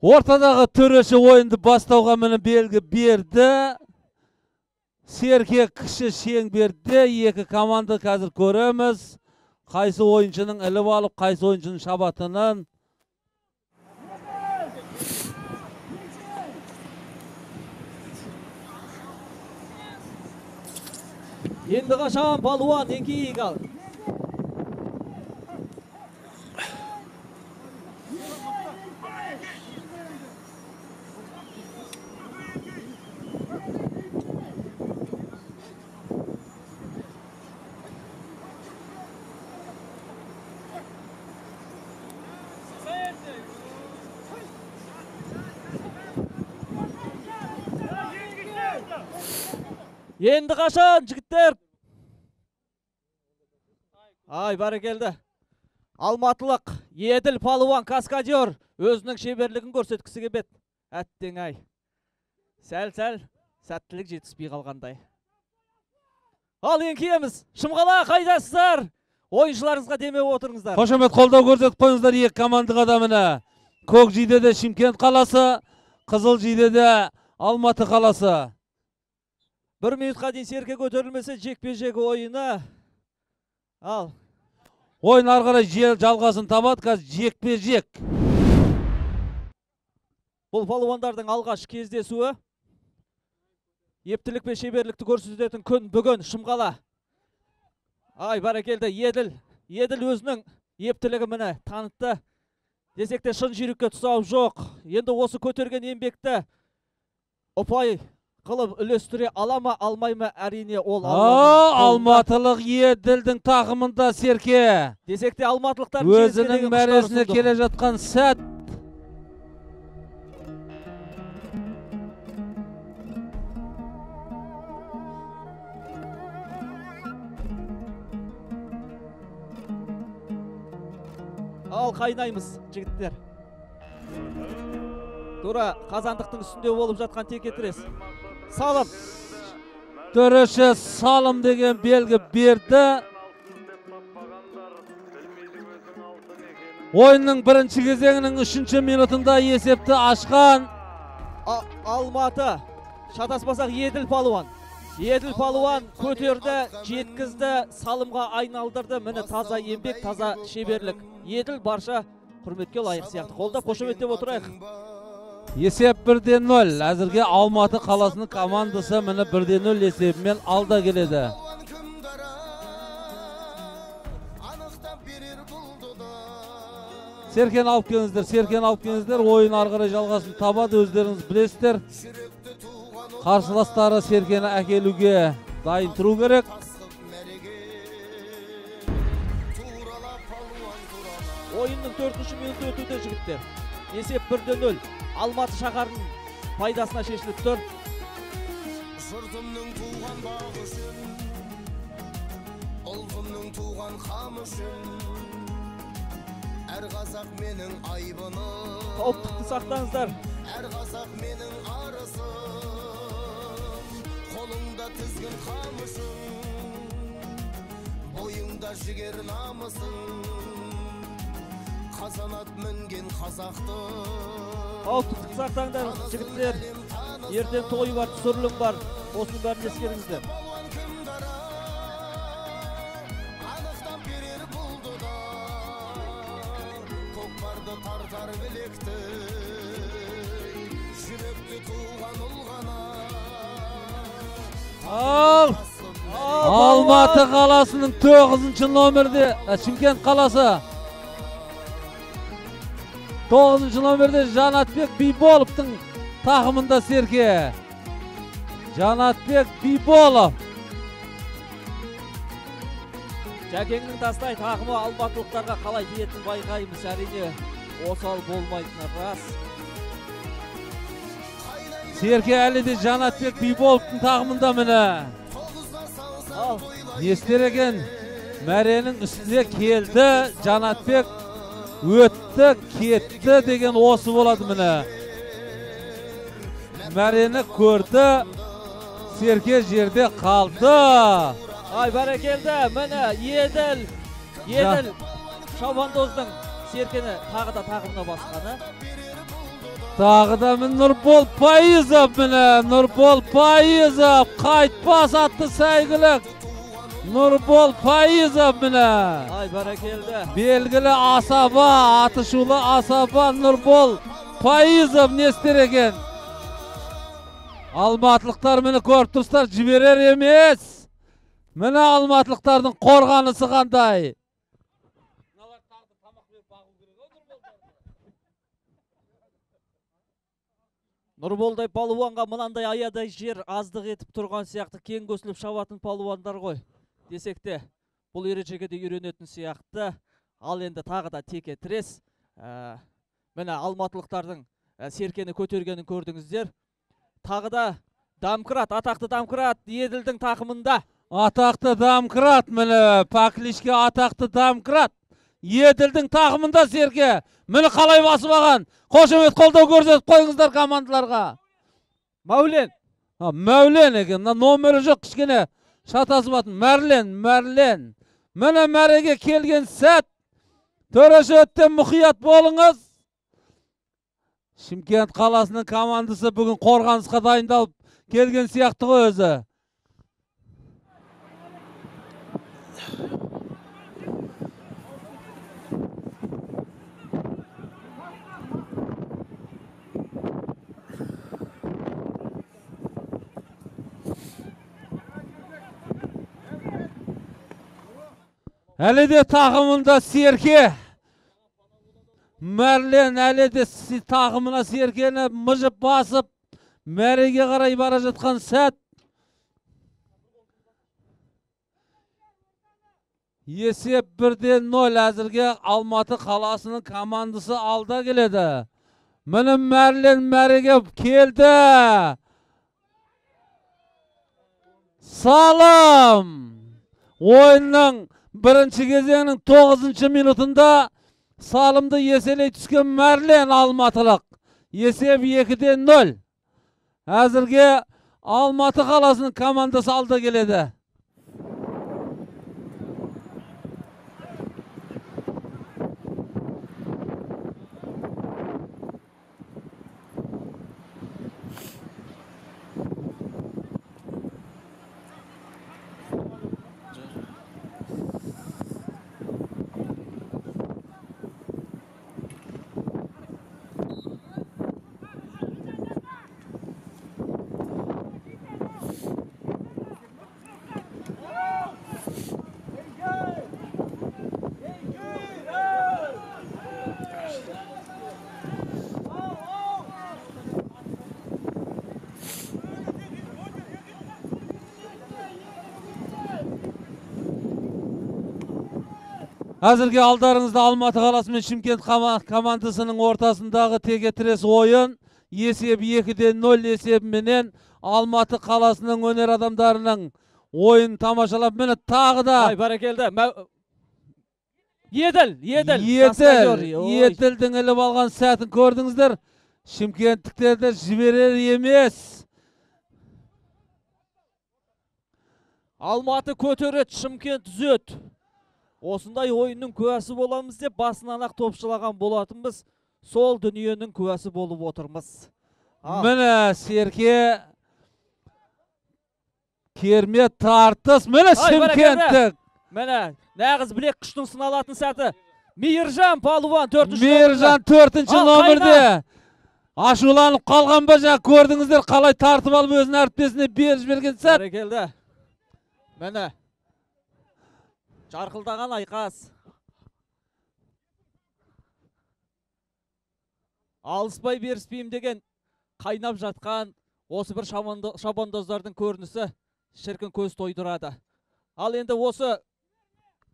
Ортадағы төреші ойынды бастауға міне белгі берді. Серке кіші шеңберде екі команда қазір көреміз. Қайсы ойыншының іліп алып, қайсы ойыншының шабатынын. Енді қашан балуан еңкейік ал. Енді қашан, жігіттер? Ай, бәрекелді. Алматылық Еділ палуан каскадер өзінің шеберлігін көрсеткісі келіп еді. Әттең ай. Сәл-сәл сәттілік жетіспей қалғандай. Ал еңкейеміз. Шымқала, қайдасыздар? Ойыншыларыңызға демеу отырыңыздар. Қошемет, қолдау көрсетіп қойыңыздар екі командаға да міне. Көк жейдеде Шымкент қаласы, қызыл жейдеде Алматы қаласы. 1 минутқа дейін серке көтерілмесе жекпе-жек ойыны. Ал. Ойын ары қарай жалғасын табады, қазір жекпе-жек. Бұл палуандардың алғаш кездесуі. Ептілік пен шеберлікті көрсететін күн бүгін Шымқала. Ай, бәрекелді, Еділ. Еділ өзінің ептілігі міне танытты. Десек те шын жүйрікке тұсау жоқ. Енді осы көтерген еңбекті ұпай қылып үлестіре ала ма, алмай ма, әрине ол Алматылық Еділдің тақымында серке. Десек те алматылықтар өзінің мәресіне келе жатқан сәт. Ал қайнаймыз, жігіттер. Тура қазандықтың үстінде болып жатқан текетірес. Салым. Төреші салым деген белгі берді. Ойынның бірінші кезеңінің 3-ші минутында есепті ашқан Алматы. Шатаспасақ Еділ палуан. Еділ палуан көтерді, жеткізді, салымға айналдырды. Міне таза еңбек, таза шеберлік. Еділ барша құрметке лайық сияқты. Қолдап қошеметтеп отырайық. Есеп 1-0. Әзірге Алматы қаласының командасы міне 1-0 есебімен алда келеді. Серкені алып келіңіздер, серкені алып келіңіздер. Ойын ары қарай жалғасын табады, өздеріңіз білесіздер. Қарсыластары серкені әкелуге дайын тұру керек. Ойынның 4-ші минуты өтуде, жігіттер. Есеп 1-0. Алматы шаһарының пайдасына шешіліп тұр. Жұртымның туған бағы үшін, ұлтымның туған қамы үшін, әр қазақ менің айбыным. Қауіптікті сақтаңыздар. Әр қазақ менің арысым, қолыңда тізгін қамышың, бойыңда жігер намысың. Қазанат мінген қазақты. Қауіптікті сақтаңдар, жігіттер. Ертең той бар, түсірілім бар. Осының бәрін ескеріңіздер. Анықтап берер бұл дода, көкпарды тартар білекті, жүректі туған ұл ғана. Ал Алматы қаласының 9-шы номерде, Шымкент қаласы 9-шы номерде Жанатбек Биболовтың тақымында серке. Жанатбек Биболов. Жәкеңнің тастай тақымы алматылықтарға қалай тиетінін байқаймыз, әрине осал болмайтыны рас. Серке әлі де Жанатбек Биболовтың тақымында міне. Ал Не істер екен? Мәренің үстіне келді Жанатбек, өтті, кетті деген осы болады міне. Мәрені көрді, серке жерде қалды. Ай, бәрекелді, міне Еділ, Еділ шабандоздың серкені тағы да тағымына басқаны. Тағы да міне Нұрбол Пайызов, міне Нұрбол Пайызов, қайтпас атты сәйгілік. Нұрбол Пайызов міне. Ай, бәрекелді. Белгілі асаба, аты шулы асаба Нұрбол Пайызов не істер екен? Алматылықтар міне көріп тұрсыздар, жіберер емес. Міне алматылықтардың қорғанысы қандай. Нұрболдай палуанға мынандай аядай жер аздық етіп тұрған сияқты, кең көсіліп шабатын палуандар ғой. Десек те, бұл ережеге де үйренетін сияқты. Ал енді тағы да теке тірес. Міне алматылықтардың серкені көтергенін көрдіңіздер. Тағы да Дамкрат, атақты Дамкрат Еділдің тақымында. Атақты Дамкрат, міне по кличке атақты Дамкрат. Еділдің тақымында Серке. Міне қалай басып алған. Қошемет қолдау көрсетіп қойыңыздар командаларға. Мәулен. Мәулен екен. Мына номері жоқ, кішкене шатасып атын. Мәрлен, Мәрлен. Міне мәреге келген сәт. Төреші өттен мұқият болыңыз. Шымкент қаласының командасы бүгін қорғанысқа дайындалып келген сияқты ғой өзі. Әлі де тағымында Серке. Мәрлен әлі де тағымына Серкені мыжып басып, мәреге қарай бара жатқан сәт. Есеп 1-0 әзірге Алматы қаласының командасы алда келеді. Міне Мәрлен мәреге келді. Салым! Ойынның бірінші кезеңнің 9-шы минутында салымды еселей түскен Мәрлен алматылық. Есеп 2-0. Әзірге Алматы қаласының командасы алда келеді. Әзірге алдарыңызда Алматы қаласы мен Шымкент командасының ортасындағы текетірес ойын. Есеп 2-0 есебіменен Алматы қаласының өнер адамдарының ойын тамашалап, міне тағы да. Ай, бәрекелді. Еділ, Еділ. Еділдің іліп алған сәтін көрдіңіздер. Шымкенттіктерді жіберер емес. Алматы көтереді, Шымкент түзет. Осындай ойынның куәсі боламыз деп басынан ақ топшылаған болатынбыз. Сол дүниенің куәсі болып отырмыз. Міне Серке керме тартыс. Міне Шымкенттік. Міне нағыз білек күштің сыналатын сәті. Мейіржан палуан 4-ші. Мейіржан 4-ші номерде. Ашуланып қалған ба жаңа көрдіңіздер, қалай тартып алып өзінің әріптесіне беріп жіберген сәт. Бәрекелді. Міне жарқылдаған айқас. Алыспай беріспеймін деген қайнап жатқан осы бір шабандоздардың көрінісі шіркін көз тойдырады. Ал енді осы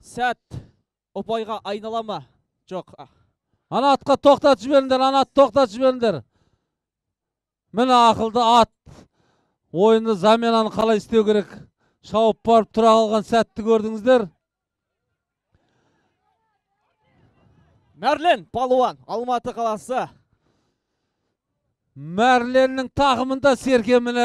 сәт ұпайға айнала ма? Жоқ. Ана атқа тоқтатып жіберіңдер, ана атты тоқтатып жіберіңдер. Міне ақылды ат. Ойынды заменаны қалай істеу керек? Шауып барып тұра қалған сәтті көрдіңіздер. Мәрлен палуан, Алматы қаласы. Мәрленнің тақымында Серке міне.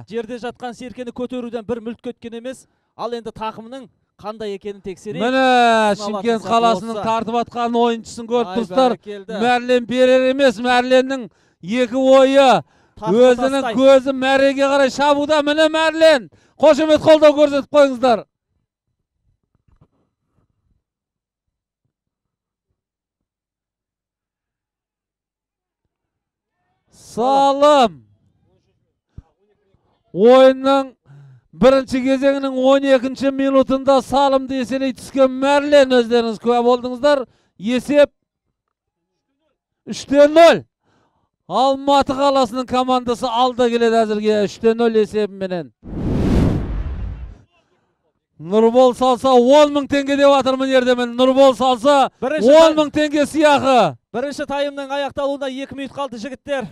Жерде жатқан Серкені көтеруден бір мүлт кеткен емес, ал енді тақымының қандай екенін тексерейік. Міне Шымкент қаласының тартып атқан ойыншысын көріп тұрсыздар. Мәрлен берер емес, Мәрленнің екі ойы өзінің көзі мәреге қарай шабуда. Міне Мәрлен, қошемет қолдау көрсетіп қойыңыздар. Салым. Ойынның бірінші кезеңінің 12-ші минутында салымды еселей түскен Мәрлен, өздеріңіз куә болдыңыздар. Есеп 3-0. Алматы қаласының командасы алда келеді әзірге 3-0 есебіменен. Нұрбол салса 10 мың теңге деп жатырмын ердемен. Нұрбол салса 10 мың теңге сыйақы. Бірінші тайымның аяқталуына 2 минут қалды, жігіттер.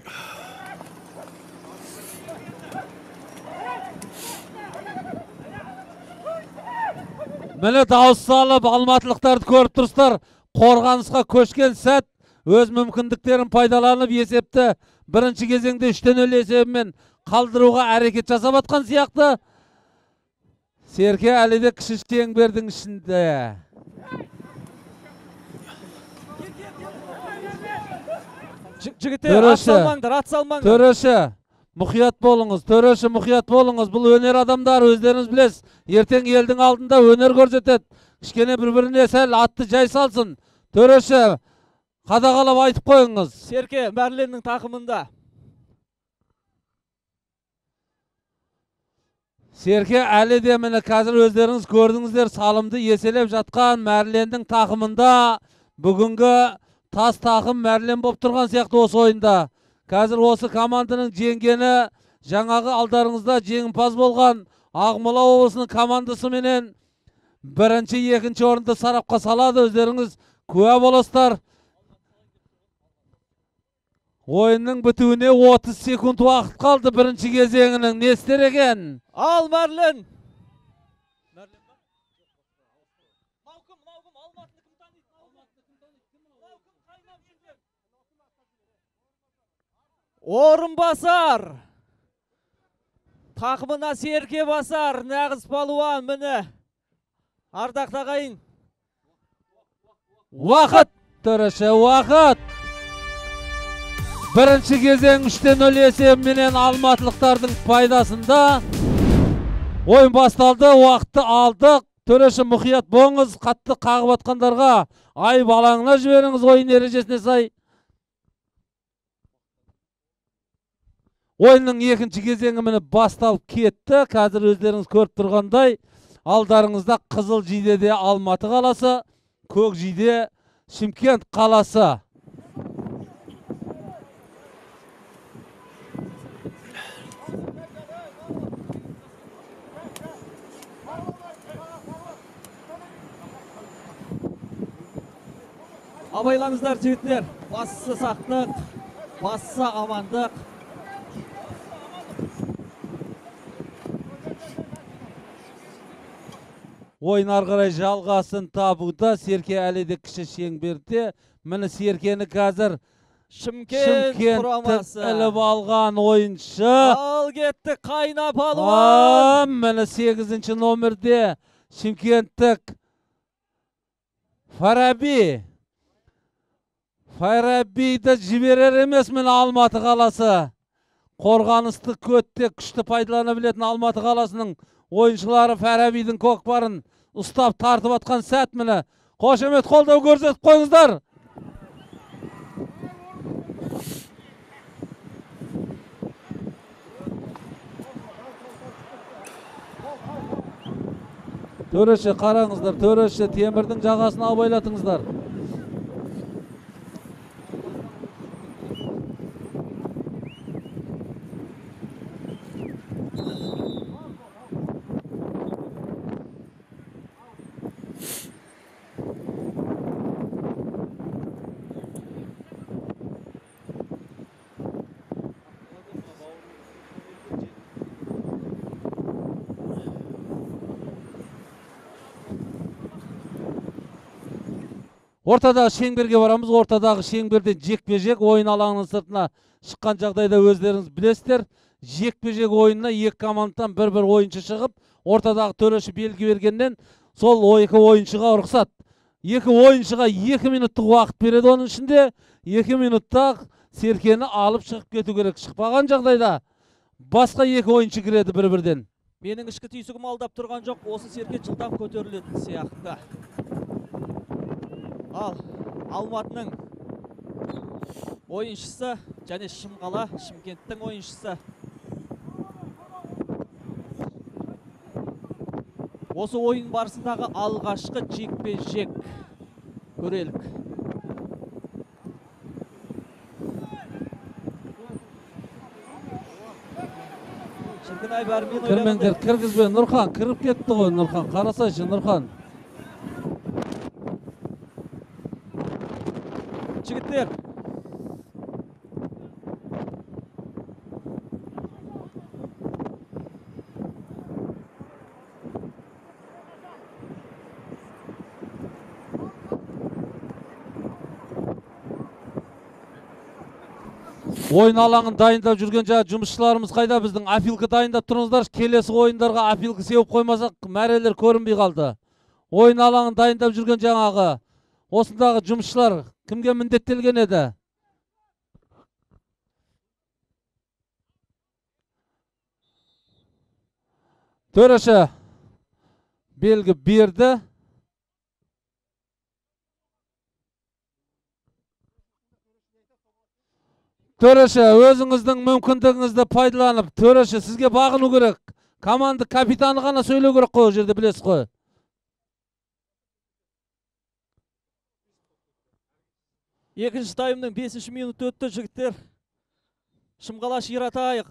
Міне дауыс салып алматылықтарды көріп тұрсыздар. Қорғанысқа көшкен сәт өз мүмкіндіктерін пайдаланып есепті бірінші кезеңде 3-0 есебімен қалдыруға әрекет жасап атқан сияқты. Серке әлі де кіші шеңбердің ішінде. Жігіттер, ат салмаңдар, ат салмаңдар. Төреші, мұқият болыңыз, төреші, мұқият болыңыз. Бұл өнер адамдары, өздеріңіз білесіз. Ертең елдің алдында өнер көрсетеді. Кішкене бір-біріне сәл атты жай салсын. Төреші, қадағалап айтып қойыңыз. Серке Мәрленнің тақымында. Серке әлі де міне қазір өздеріңіз көрдіңіздер, салымды еселеп жатқан Мәрленнің тақымында. Бүгінгі тас тақым Мәрлен болып тұрған сияқты осы ойында. Қазір осы команданың жеңгені жаңағы алдарыңызда жеңімпаз болған Ақмола облысының командасы менен бірінші, екінші орынды сарапқа салады. Өздеріңіз куә боласыздар. Ойынның бітуіне 30 секунд уақыт қалды бірінші кезеңінің. Не істер екен? Ал Мәрлен. Орынбасар. Тақымына Серке басар, нағыз палуан міне. Ардақты ағайын. Уақыт, төреші, уақыт. Бірінші кезең 3-0 есебіменен алматылықтардың пайдасында. Ойын басталды, уақытты алдық. Төреші, мұқият болыңыз, қатты қағып атқандарға айып алаңына жіберіңіз ойын ережесіне сай. Ойынның екінші кезеңі міне басталып кетті. Қазір өздеріңіз көріп тұрғандай, алдарыңызда қызыл жидеде Алматы қаласы, көк жиде Шымкент қаласы. Абайлаңыздар жігіттер, бастысы сақтық, бастысы амандық. Ойын ары қарай жалғасын табуда. Серке әлі де кіші шеңберде. Міне Серкені қазір Шымкент құрамасы іліп алған ойыншы. Ал кетті Қайна палуан. Міне 8-ші номерде шымкенттік Фараби. Фарабиді жіберер емес міне Алматы қаласы. Қорғанысты көтте күшті пайдалана білетін Алматы қаласының ойыншылары Фарабидің көкпарын ұстап тартып атқан сәт міне. Қошемет қолдау көрсетіп қойыңыздар. Төреші, қараңыздар, төреші, темірдің жағасын абайлатыңыздар. Ортадағы шеңберге барамыз. Ортадағы шеңберден жекпе-жек ойын алаңының сыртына шыққан жағдайда өздеріңіз білесіздер. Жекпе-жек ойынына екі командадан бір-бір ойыншы шығып, ортадағы төреші белгі бергеннен сол екі ойыншыға рұқсат. Екі ойыншыға 2 минуттық уақыт береді, оның ішінде 2 минутта серкені алып шығып кету керек. Шықпаған жағдайда басқа екі ойыншы кіреді бір-бірден. Менің ішкі түйсігім алдап тұрған жоқ, осы серке жылдам көтерілетін сияқты. Ал Алматының ойыншысы және Шымқала, Шымкенттің ойыншысы. Осы ойын барысындағы алғашқы жекпе-жек көрелік. Шіркін-ай, бәрімен ойлағандай. Кірмеңдер, кіргізбе, Нұрхан, кіріп кетті ғой, Нұрхан, қарасайшы, Нұрхан. Жігіттер. Ойын алаңын дайындап жүрген жаңа жұмысшыларымыз қайда? Біздің опилка дайындап тұрыңыздар. Келесі ойындарға опилка сеуіп қоймасақ, мәрелер көрінбей қалды. Ойын алаңын дайындап жүрген жаңағы осындағы жұмысшылар кімге міндеттелген еді? Төреші белгі берді. Төреші, өзіңіздің мүмкіндігіңізді пайдаланып, төреші сізге бағыну керек. Команда капитаны ғана сөйлеу керек қой, ол жерде білесіз ғой. Екінші таймның 5-ші минуты өтті, жігіттер. Шымқала ширатайық.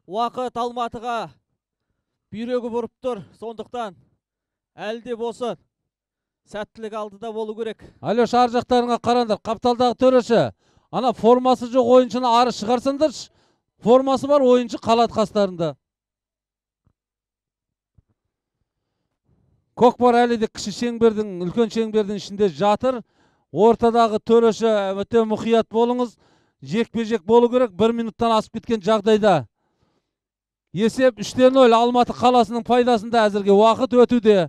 Уақыт Алматыға бүйрегі бұрып тұр. Сондықтан әлі де болса сәттілік алдыда болу керек. Алеш, ар жақтарыңа қараңдар. Қапталдағы төреші. Ана формасы жоқ ойыншыны ары шығарсаңдаршы. Формасы бар ойыншы қалады қастарында. Көкпар әлі де кіші шеңбердің, үлкен шеңбердің ішінде жатыр. Ортадағы төреші өте мұқият болыңыз. Жекпе-жек болу керек. 1 минуттан асып кеткен жағдайда. Есеп 3-0 Алматы қаласының пайдасында әзірге уақыт өтуде.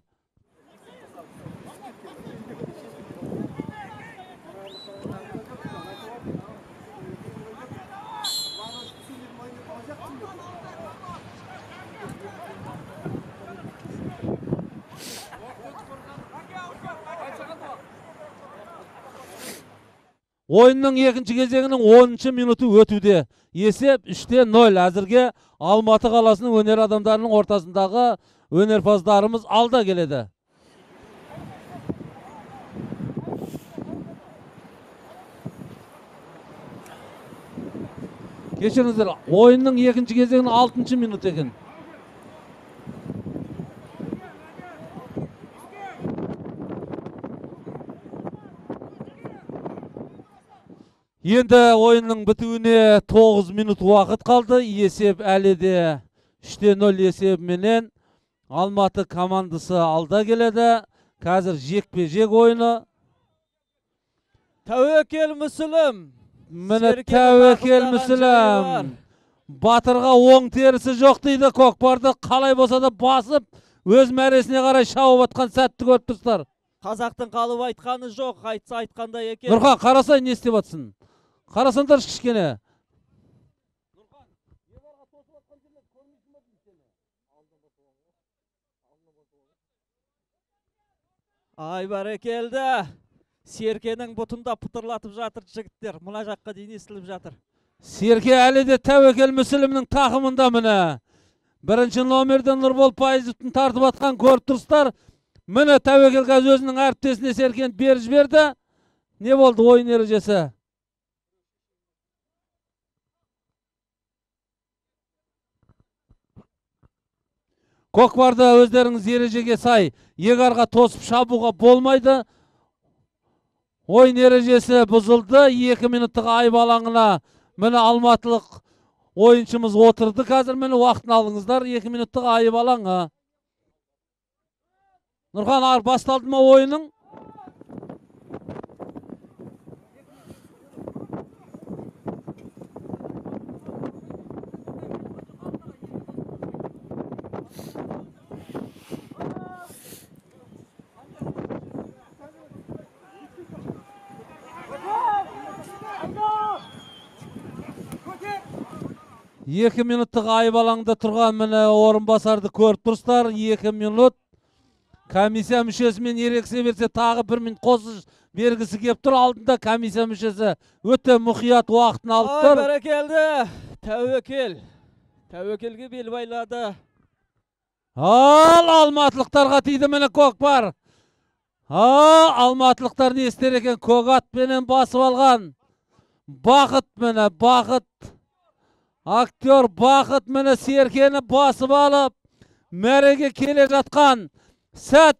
Ойынның екінші кезеңінің 10-шы минуты өтуде. Есеп 3-0 әзірге Алматы қаласының өнер адамдарының ортасындағы өнерпаздарымыз алда келеді. Кешіріңіздер, ойынның екінші кезеңінің 6-шы минуты екен. Енді ойынның бітуіне 9 минут уақыт қалды. Есеп әлі де 3-0 есебіменен Алматы командасы алда келеді. Қазір жекпе-жек ойыны. Тәуекел Мүсілім. Міне Тәуекел Мүсілім. Батырға оң терісі жоқ дейді. Көкпарды қалай болса да басып, өз мәресіне қарай шауып атқан сәтті көріп тұрсыздар. Қазақтың қалып айтқаны жоқ, айтса айтқандай екен. Нұрхан, қарасай не істеп атсың? Қарасаңдаршы кішкене. Ай, бәрекелді. Серкенің бұтында пытырлатып жатыр жігіттер. Мына жаққа дейін естіліп жатыр. Серке әлі де Тәуекел Мүсілімнің тақымында міне. Бірінші номерден Нұрбол Пайызовтың тартып атқан көріп тұрсыздар. Міне Тәуекел қазір өзінің әріптесіне Серкені беріп жіберді. Не болды ойын ережесі? Көкпарда өздеріңіз ережеге сай егарға тосып шабуға болмайды. Ойын ережесі бұзылды. 2 минуттық айып алаңына міне алматылық ойыншымыз отырды. Қазір міне уақытын алыңыздар. 2 минуттық айып алаңы. Нұрхан, ар басталды ма ойының? Екі минуттық айып алаңда тұрған міне орынбасарды көріп тұрсыздар. 2 минут. Комиссия мүшесімен ерексе берсе тағы 1 минут қосып бергісі кеп тұр. Алдында комиссия мүшесі өте мұқият уақытын алып тұр. Ай, бәрекелді. Тәуекел. Тәуекелге бел байлады. Ал алматылықтарға тиді міне көкпар. Алматылықтар не істер екен? Көк атпенен басып алған. Бақыт міне, Бақыт. Актер Бақыт міне Серкені басып алып, мәреге келе жатқан сәт.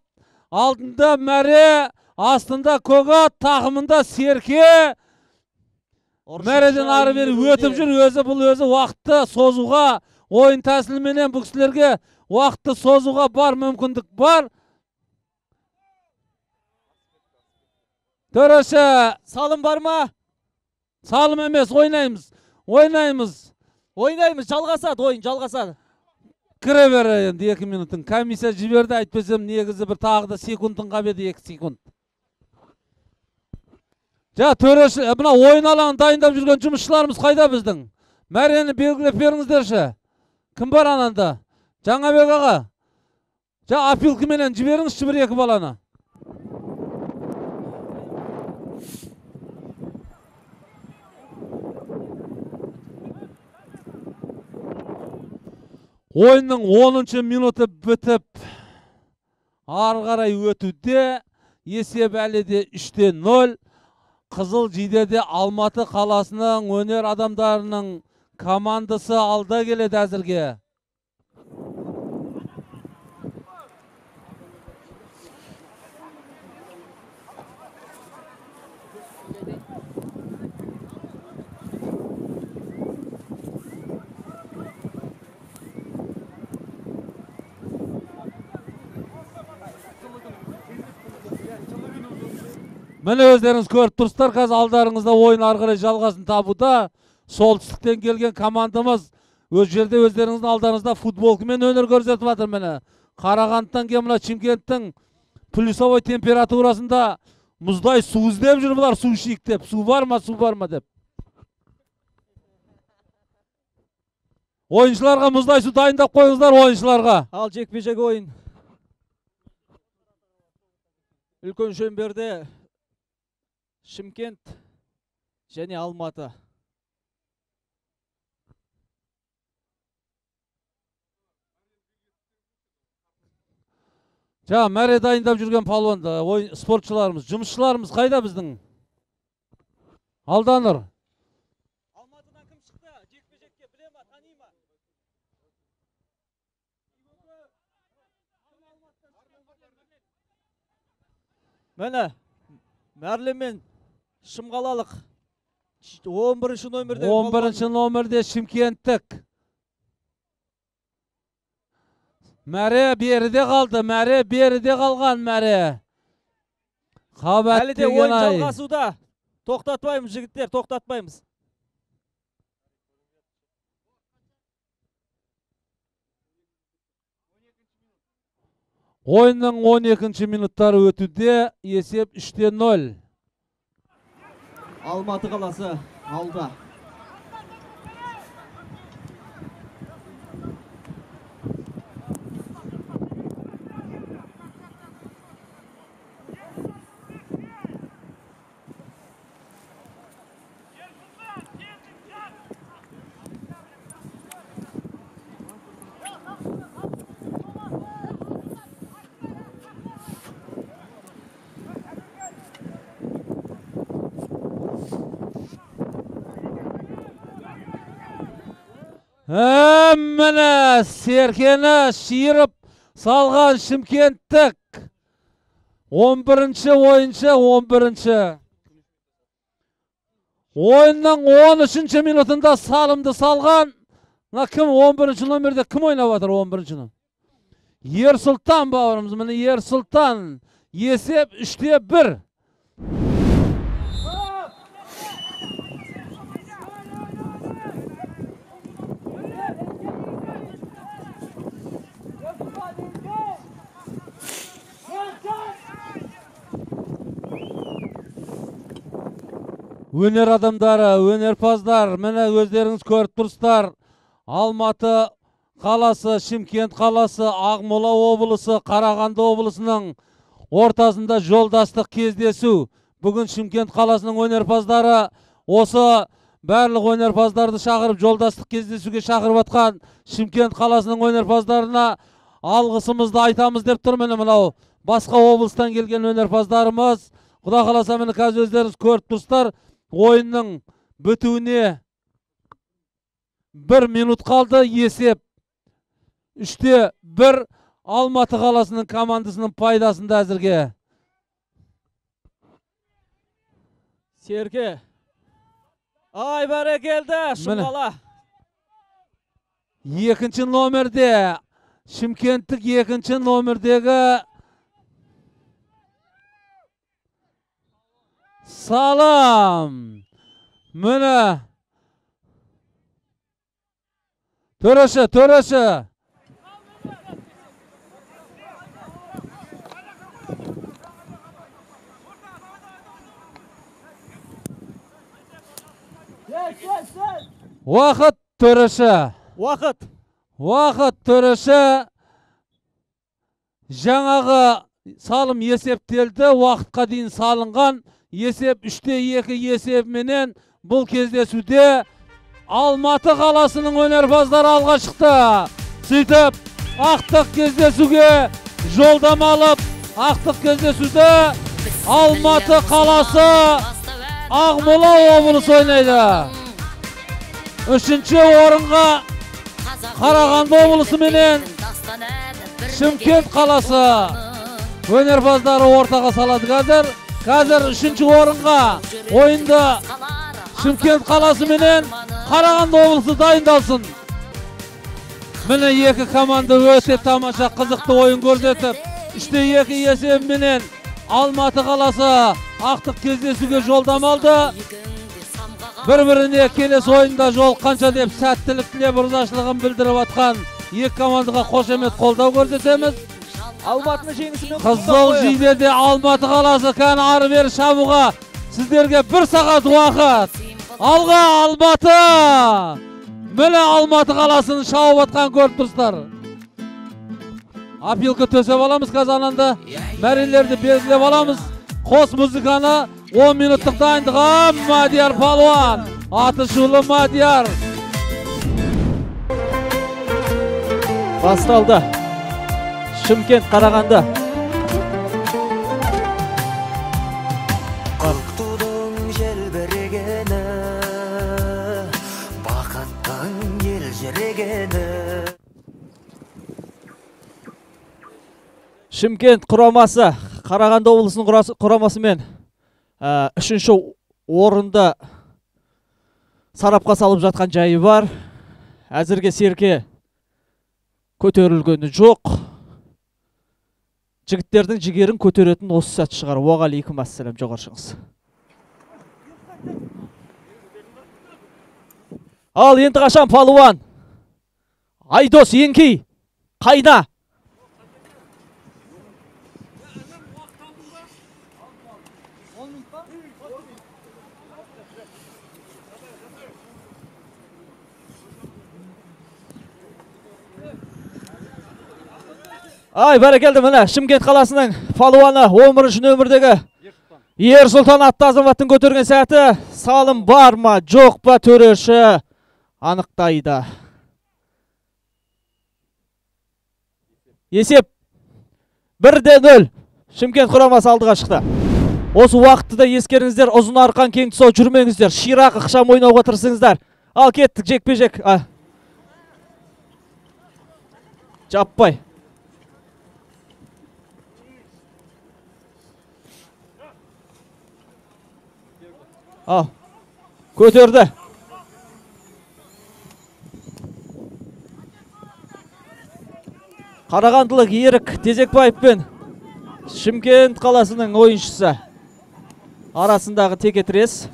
Алдында мәре, астында көк ат, тақымында Серке. Мәреден ары бері өтіп жүр. Өзі бұл өзі уақытты созуға, ойын тәсіліменен бұл кісілерге уақытты созуға бар мүмкіндік бар. Төреші, салым бар ма? Салым емес, ойнаймыз. Ойнаймыз. Ойнаймыз, жалғасады, ойын жалғасады. Кіре бер енді 2 минутын. Комиссия жіберді, әйтпесем негізі бір тағы да секундын қап еді, 2 секунд. Жа, төреші, мына ойын алаңын дайындап жүрген жұмысшыларымыз қайда біздің? Мәрені белгілеп беріңіздерші. Кім бар ананда? Жаңабек аға. Жа, опилкаменен жіберіңізші бір екі баланы. Ойынның 10-шы минуты бітіп, ары қарай өтуде, есеп әлі де 3-0. Қызыл жидеде Алматы қаласының өнер адамдарының командасы алда келеді әзірге. Міне өздеріңіз көріп тұрсыздар, қазір алдарыңызда ойын ары қарай жалғасын табуда. Солтүстіктен келген командамыз өз жерде өздеріңіздің алдарыңызда футболкамен өнер көрсетіп жатыр міне. Қарағандыдан келген мына Шымкенттің плюсовой температурасында мұздай су іздеп жүр бұлар, су ішейік деп. Су бар ма, су бар ма деп. Ойыншыларға мұздай су дайындап қойыңыздар, ойыншыларға. Ал жекпе-жек ойын. Үлкен шеңберде Шымкент және Алматы. Жа, мәре дайындап жүрген палуанды, спортшыларымыз, жұмысшыларымыз қайда біздің? Алданұр. Алматыдан кім шықты? Жекпе-жекке біле ма, тани ма? Міне, Мәрлен мен Шымқалалық 11-ші номерде. 11-ші номерде Шымкенттік. Мәре беріде қалды, мәре беріде қалған мәре. Қабат Әлі де ойын жалғасуда. Тоқтатпаймыз жігіттер, тоқтатпаймыз. Ойынның 12-ші минуттары өтуде, есеп 3-0. Алматы қаласы алда. Міне серкені шиырып салған Шымкенттік. 11-ші ойыншы, 11-ші. Ойынның 13-ші минутында салымды салған. Мына кім 11-ші номерде кім ойнап жатыр 11-шіні? Ерсұлтан бауырымыз, міне Ерсұлтан. Есеп 3-1. Өнер адамдары, өнерпаздар, міне өздеріңіз көріп тұрсыздар. Алматы қаласы, Шымкент қаласы, Ақмола облысы, Қарағанды облысының ортасында жолдастық кездесу. Бүгін Шымкент қаласының өнерпаздары осы барлық өнерпаздарды шақырып, жолдастық кездесуге шақырып атқан Шымкент қаласының өнерпаздарына алғысымызды айтамыз деп тұр. Міне мынау басқа облыстан келген өнерпаздарымыз. Құда қаласа міне қазір өздеріңіз көріп тұрсыздар. Ойынның бітуіне 1 минут қалды. Есеп 3-1 Алматы қаласының командасының пайдасында әзірге. Серке. Ай, бәрекелді, Шымқала. Екінші номерде, Шымкенттік екінші номердегі Салам. Міне Төреші, төреші. Уақыт, төреші. Уақыт. Уақыт, төреші. Жаңағы салым есептелді, уақытқа дейін салынған есеп 3-2 есебіменен бұл кездесуде Алматы қаласының өнерпаздары алға шықты. Сөйтіп, ақтық кездесуге жолдама алып, ақтық кездесуде Алматы қаласы Ақмола облысы ойнайды. Үшінші орынға Қарағанды облысы менен Шымкент қаласы өнерпаздары ортаға салады қазір. Қазір үшінші орынға ойында Шымкент қаласы менен Қарағанды облысы дайындалсын. Міне екі команда өте тамаша қызықты ойын көрсетіп, 3-2 есебіменен Алматы қаласы ақтық кездесуге жолдама алды. Бір-біріне келесі ойында жол қанша деп сәттілік тілеп ырзашылығын білдіріп атқан екі командаға қошемет қолдау көрсетеміз. Алматының жеңісімен Қызыл жидеде Алматы қаласы кәні ары бері шабуға сіздерге бір сағат уақыт. Алға Алматы! Міне Алматы қаласының шауып атқан көріп тұрсыздар. Опилка төсеп аламыз қазір ананда. Мәрелерді белгілеп аламыз. Қос музыканы 10 минуттық дайындығы Мадияр палуан. Аты шулы Мадияр. Басталды. Шымкент, Қарағанды. Көк тудың желбірегені, бақыттың елжірегені. Шымкент құрамасы Қарағанды облысының құрамасымен үшінші орында сарапқа салып жатқан жайы бар. Әзірге серке көтерілгені жоқ. Жігіттердің жігерін көтеретін осы сәт шығар. Уағалейкум ассалам, жоғары шығыңыз. Ал енді қашан палуан Айдос Еңкей қайда? Ай, бәрекелді, міне Шымкент қаласының палуаны 11-ші нөмірдегі Ерсұлтан атты азаматтың көтерген сәті. Салым бар ма, жоқ па, төреші анықтайды. Есеп 1-0. Шымкент құрамасы алдыға шықты. Осы уақытты да ескеріңіздер, ұзын арқан кең тұсау жүрмеңіздер, ширақ ықшам ойнауға тырысыңыздар. Ал кеттік жекпе-жек. Жаппай. Ал, көтерді. Қарағандылық Ерік Тезекбаев пен Шымкент қаласының ойыншысы арасындағы текетірес.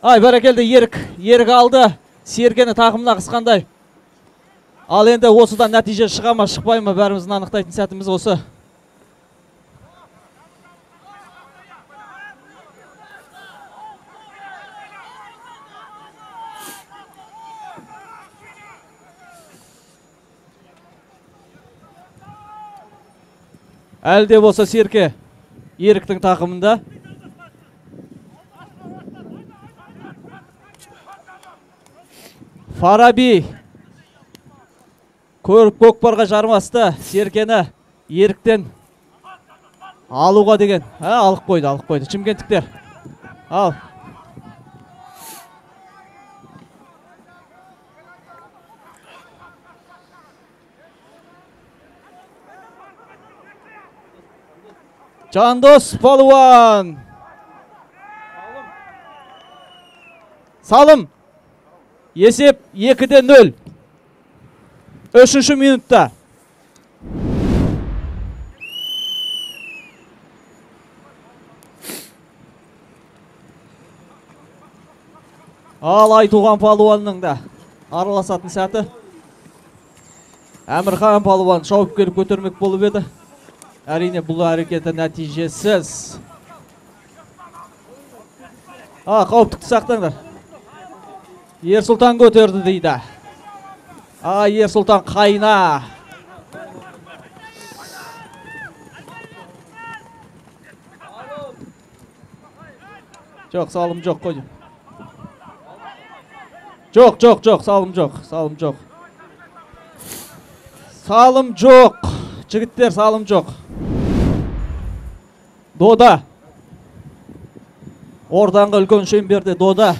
Ай, бәрекелді, Ерік. Ерік алды. Сергені тақымына қысқандай. Ал енді осыдан нәтиже шыға ма, шықпай ма, бәріміздің анықтайтын сәтіміз осы. Әлде болса серке Еріктің тақымында. Фараби көріп көкпарға жармасты. Серкені Еріктен алуға деген. Алып қойды, алып қойды. Шымкенттіктер. Ал. Жандос палуан. Салым. Есеп 2-0. 3-ші минутта. Ал Айтуған палуанның да араласатын сәті. Әмірхан палуан шауып келіп көтермек болып еді. Әрине бұл әрекеті нәтижесіз. Қауіптікті сақтаңдар. Ерсұлтан көтерді дейді. Ерсұлтан қайна. Жоқ, салым жоқ қой. Жоқ, жоқ, жоқ, салым жоқ, салым жоқ. Салым жоқ. Жігіттер, салым жоқ. Дода. Орданғы үлкен шеңберде дода.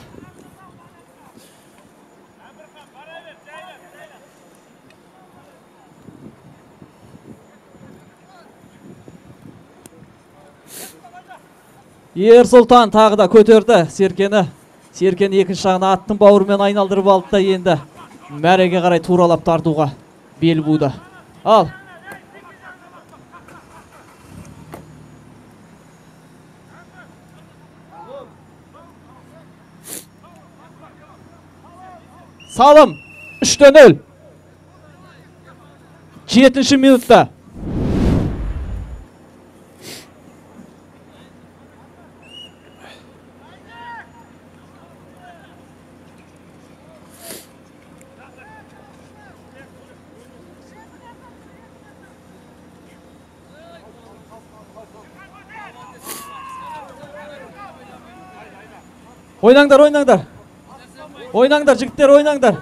Ерсұлтан тағы да көтерді серкені. Серкені екінші жағына аттың бауырымен айналдырып алды да енді мәреге қарай туралап тартуға бел буды. Ал. Салым 3-0. 7-ші минутта. Ойнаңдар, ойнаңдар. Ойнаңдар, жігіттер, ойнаңдар.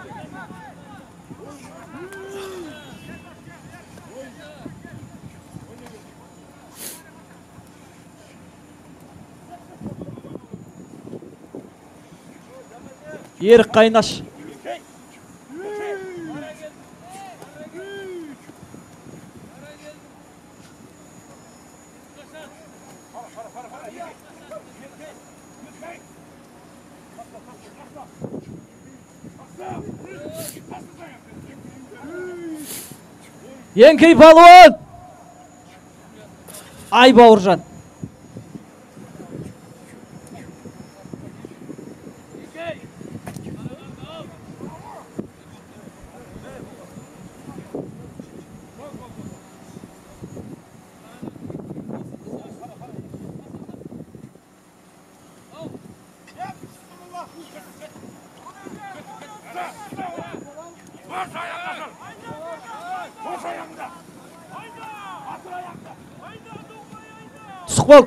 Ерік Қайнаш. Еңкей палуан! Ай, Бауыржан.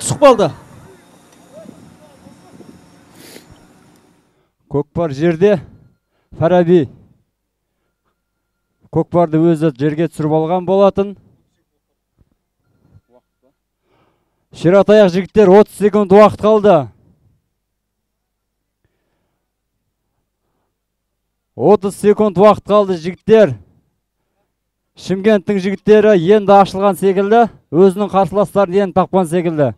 Түсіп қалды. Көкпар жерде Фараби көкпарды өзі жерге түсіріп алған болатын. Ширатаяқ жігіттер, 30 секунд уақыт қалды. 30 секунд уақыт қалды жігіттер. Шымкенттің жігіттері енді ашылған секілді, өзінің қарсыластарын енді тапқан секілді.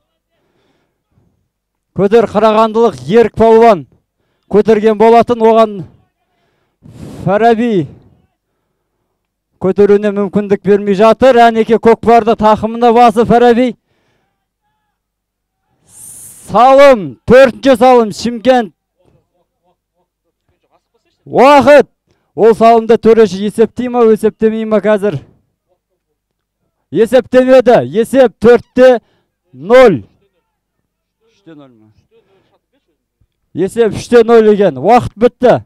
Көтер қарағандылық Ерік палуан көтерген болатын, оған Фараби көтеруіне мүмкіндік бермей жатыр. Әнеке көкпарды тақымына басып Фараби. Салым, 4-ші салым Шымкент. Уақыт. Ол салымды төреші есептей ма, есептемей ма қазір? Есептемеді. Есеп 4-0. 3-0 ма? Есеп 3-0 екен. Уақыт бітті.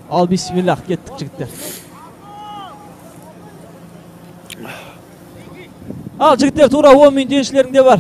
Ал бисмиллах, кеттік жігіттер. Ал жігіттер, тура 10 минут еншілеріңде бар.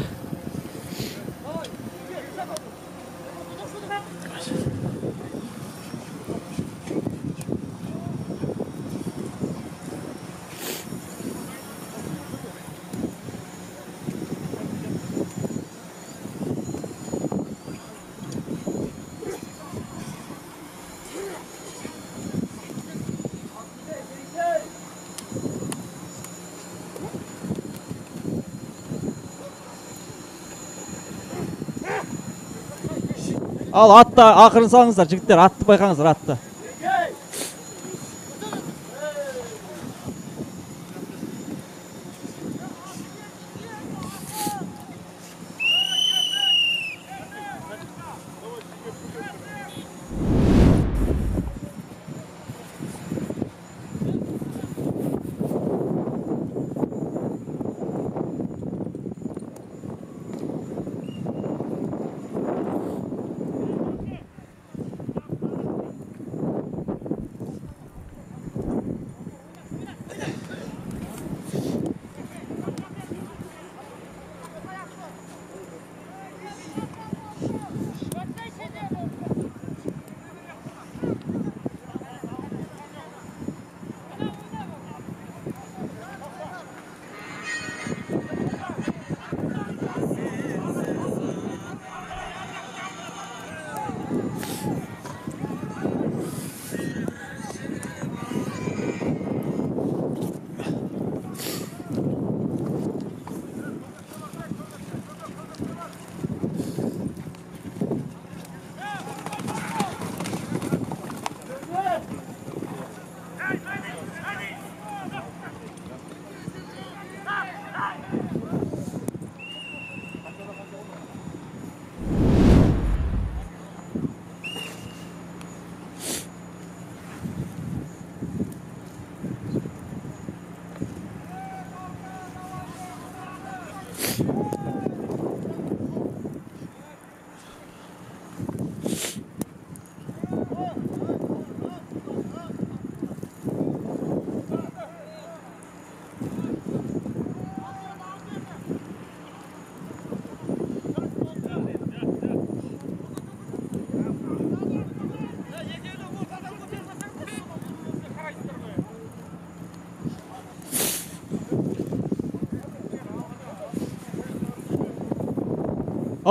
Ал атты ақырын салыңыздар, жігіттер, атты байқаңыздар, атты.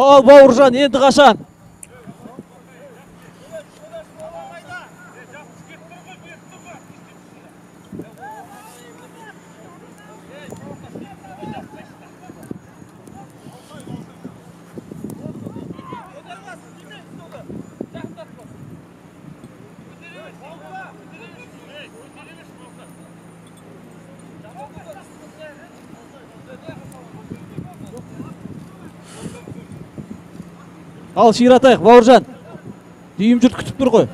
Ал Бауыржан, енді қашан? Ал ширатайық, Бауыржан. Дүйім жұрт күтіп тұр ғой.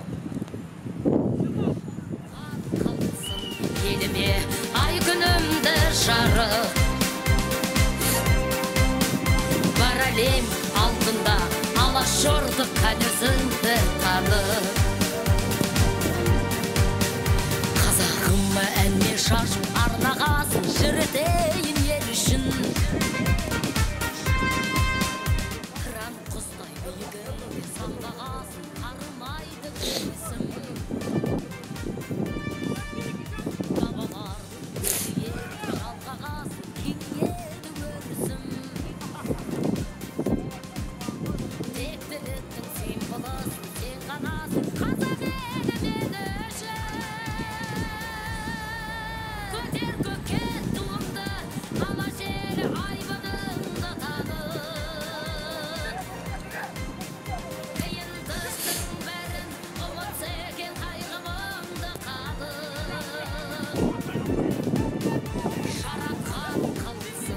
Еліме ай күнімді жарық. Бар әлем алдында алашорды қән өзіңді танып. Қазағым әнне шашу арнағасын жырытейін ел үшін.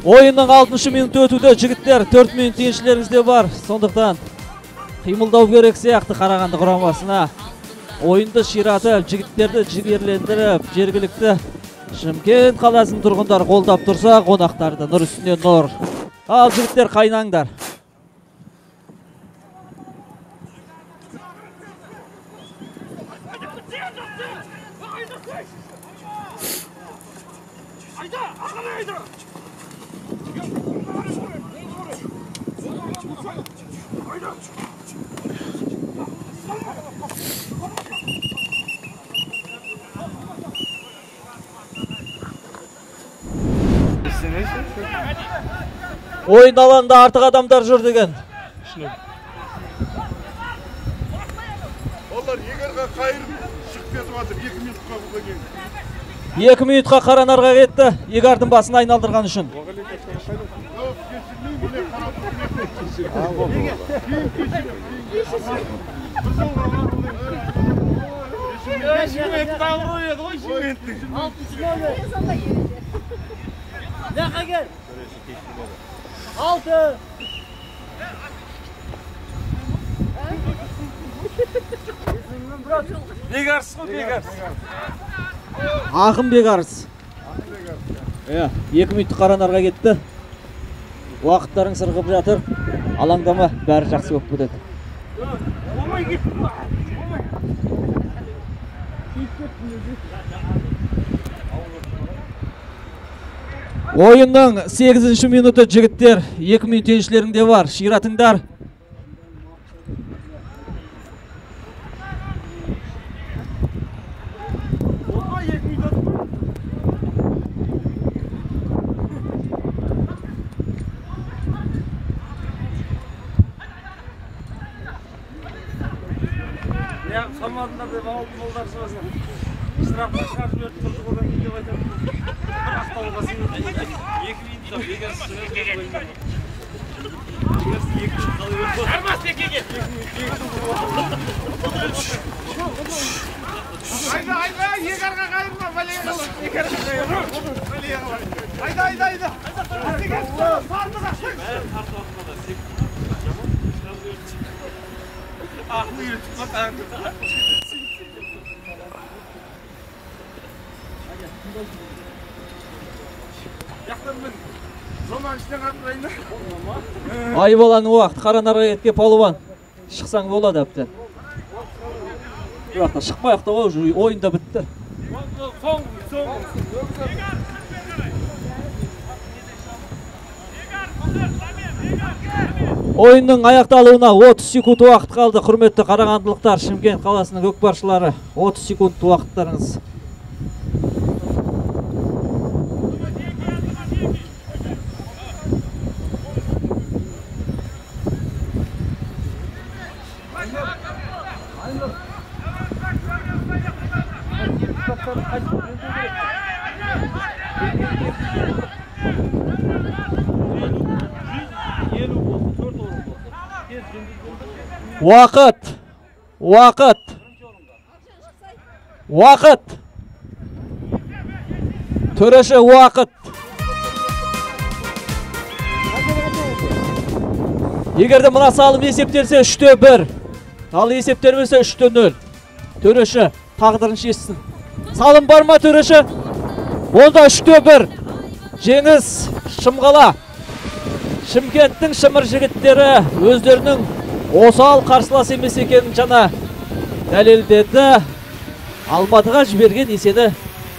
Ойынның 6-шы минуты өтуде, жігіттер, 4 минут еншілеріңізде бар. Сондықтан қимылдау керек сияқты Қарағанды құрамасына. Ойынды ширатып, жігіттерді жігерлендіріп, жергілікті Шымкент қаласының тұрғындары қолдап тұрса, қонақтарды нұр үстіне нұр. Ал жігіттер, қайнаңдар. Ойын алаңында артық адамдар жүр деген. Олар егерға қайырып шығып кетіп жатыр, 2 минутқа келген. 2 минутқа Қаранарға кетті, Егардың басын айналдырған үшін. Бекарыс қой, Бекарыс. Ақын Бекарыс. Иә, 2 минут Қаранарға кетті. Уақыттарың сырғып жатыр. Алаңдама, бәрі жақсы болып кетеді. Ойынның 8-ші минуты, жігіттер. 2 минут еншілеріңде бар. Ширатыңдар. Айбаланың уақыт Қаранарға кеткен палуан. Шықсаң болады әбден. Бірақ та шықпай ақ та ғой, уже ойын да бітті. Ойынның аяқталуына 30 секунд уақыт қалды. Құрметті қарағандылықтар, Шымкент қаласының көкпаршылары, 30 секунд уақыттарыңыз. Уақыт, уақыт, уақыт, төреші уақыт. Егер де мына салым есептелсе 3-1, ал есептелмесе 3-0. Төреші тағдырын шешсін. Салым бар ма, төреші? Онда 3-1. Жеңіс Шымқала. Шымкенттің шымыр жігіттері өздерінің осал қарсылас емес екенін жаңа дәлелдеді. Алматыға жіберген есені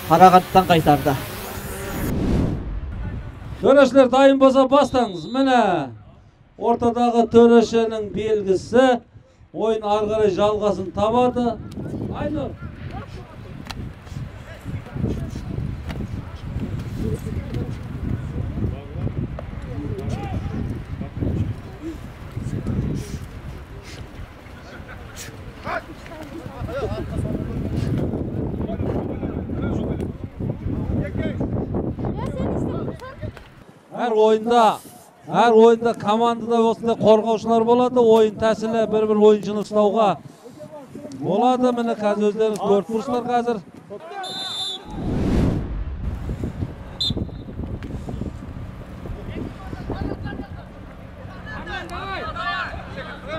Қарағандыдан қайтарды. Төрешілер дайын болса бастаңыз. Міне ортадағы төрешінің белгісі, ойын ары қарай жалғасын табады. Айнұр. Әр ойында командада осындай қорғаушылар болады. Ойын тәсілі бір-бір ойыншыны ұстауға болады. Міне қазір өздеріңіз көріп тұрсыздар қазір.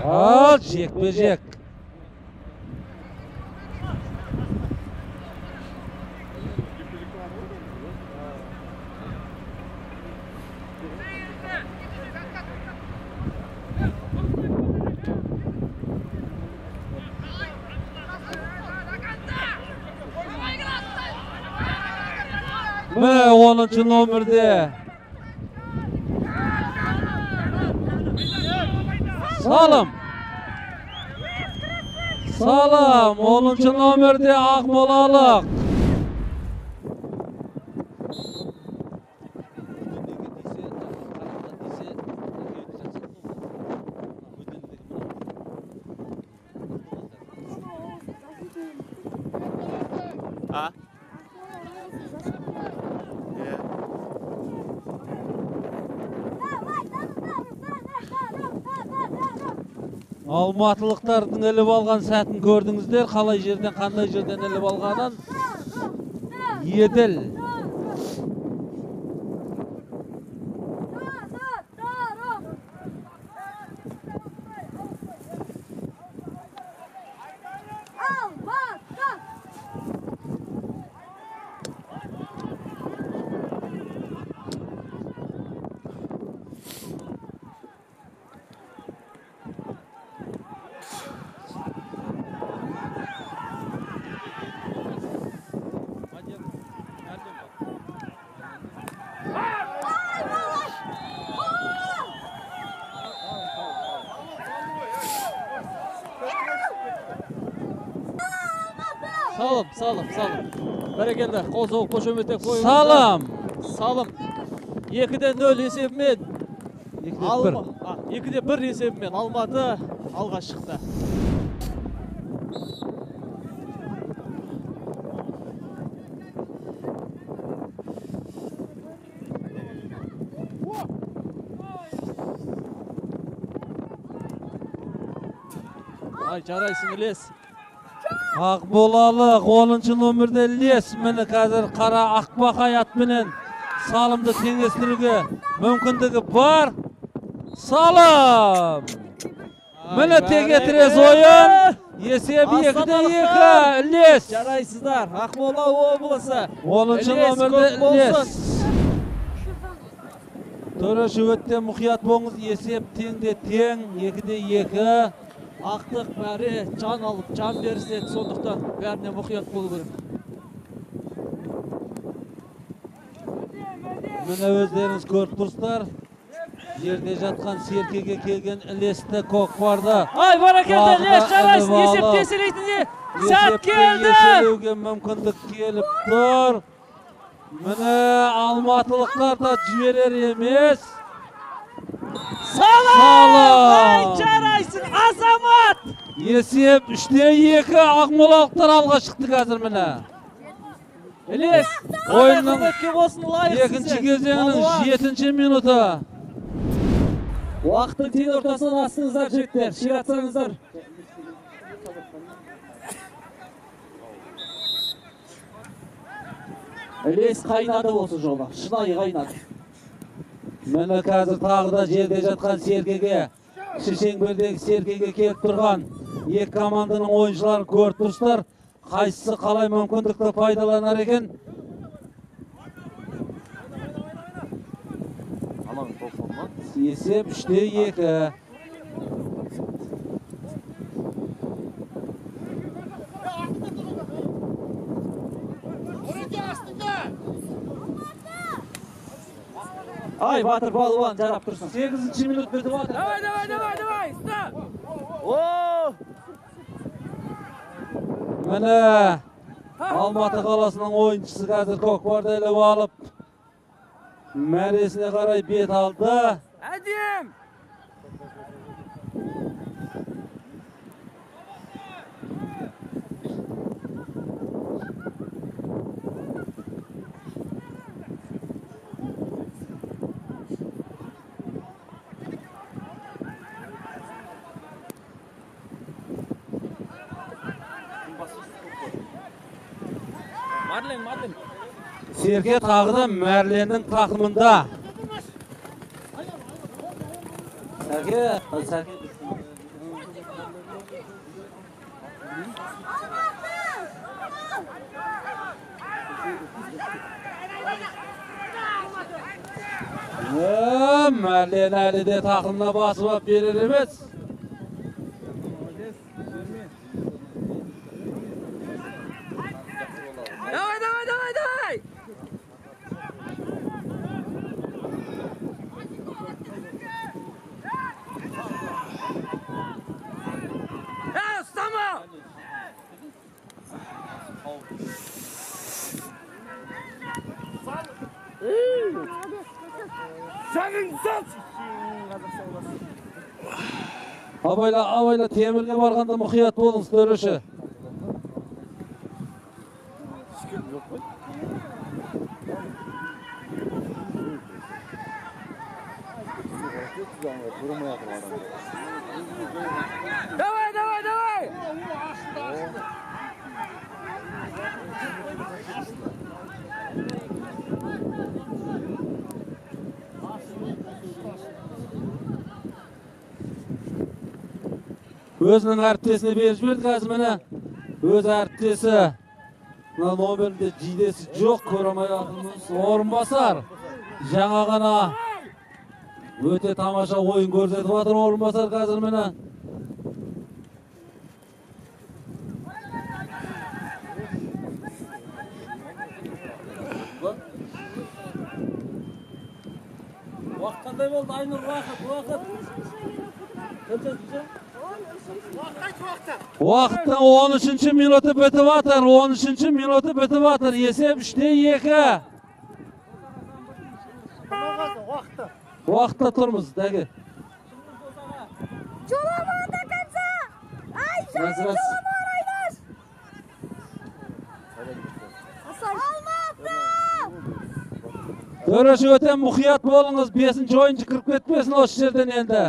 Ал жекпе-жек. Міне 10 номерде Салым. Салым 10 номерде Ақмолалық. Алматылықтардың іліп алған сәтін көрдіңіздер, қалай жерден, қандай жерден іліп алғанын. Еділ. Салым, салым, салым. Бәрекелді, қол соғып қошеметтеп қойыңыздар. Салым. Салым. 2-0 есебімен. 2-1 есебімен Алматы алға шықты. Ай, жарайсың, Ілес. Ақмолалық 10-шы номерде Ілес, міне қазір қара ақбақай атменен Салымды теңестіруге мүмкіндігі бар. Салым! Міне текетірес ойын. Есеп 2-2 Ілес. Жарайсыздар, Ақмола облысы. 10-шы номерде Ілес. Төреші өте мұқият болыңыз, есеп теңде тең, 2-2. Ақтық бәрі жан алып, жан беріседі, сондықтан бәріне мұқият болу керек. Міне өздеріңіз көріп тұрсыздар. Жерде жатқан серкеге келген Ілесті көкпарды. Ай, баракелді, Ілес, жарайсың, есеп теселейтін сәт келді. Еселеуге мүмкіндік келіп тұр. Міне алматылықтар да жіберер емес. Салым! Ай, жарайсың, азамат! Есеп 3-2, ақмолалықтар алға шықты қазір міне. Ілес, ойынның екінші кезеңінің 7-ші минуты. Уақыттың тең ортасынан астыңыздар, жігіттер, ширатсаңыздар. Ілес қайнады осы жолы, шынайы қайнады. Міне қазір тағы да жерде жатқан серкеге, кіші шеңбердегі серкеге келіп тұрған екі команданың ойыншыларын көріп тұрсыздар. Қайсысы қалай мүмкіндікті пайдаланар екен? Есеп 3-2. Ай, батыр балуан, жарап тұрсың. 8-ші минут бітіп жатыр. Давай, давай, давай, давай, стоп! Міне Алматы қаласының ойыншысы қазір көкпарды іліп алып, мәресіне қарай бет алды. Әдем! Серке тағы да Мәрленнің тақымында. Сәке, Сәке. Мәрлен әлі де тақымына басып ап берер емес. Давай, давай, давай, давай! Эй, ұстама! Абайла, абайла, темірге барғанда мұқият болыңыз, төреші. Давай, давай, давай! Өзінің әріптесіне беріп жіберді қазір міне. Өз әріптесі мына номерінде жидесі жоқ, көре алмай жатырмыз. Орынбасар жаңа ғана өте тамаша ойын көрсетіп жатыр Орынбасар қазір міне. Уақыт қандай болды, Айнұр? Уақыт, уақыт. Уақыттың 13-ші минуты бітіп жатыр, 13-ші минуты бітіп жатыр. Есеп 3-2. Уақытта тұрмыз, дәге. Жолама до конца! Ай, жолама, Айдаш! Алматы! Төреші өте мұқият болыңыз, 5-ші ойыншы кіріп кетпесін осы жерден енді.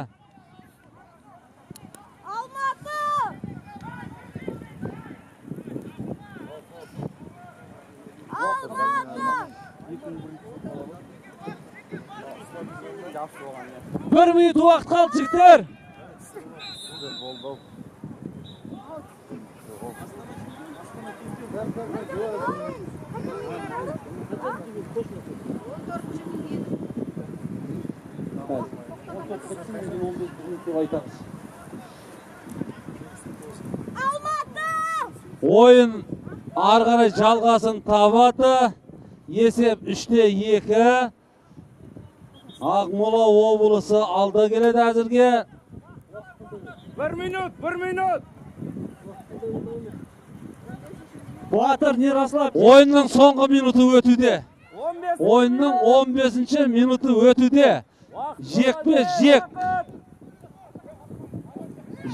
Алматы! Алматы! 1 минут уақыт қалды, жігіттер. Алматы! Ойын ары қарай жалғасын табады. Есеп 3-2. Ақмола облысы алда келеді әзірге. 1 минут, 1 минут. Батыр не расслабь. Ойынның соңғы минуты өтуде. Ойынның 15-ші минуты өтуде. Жекпе-жек.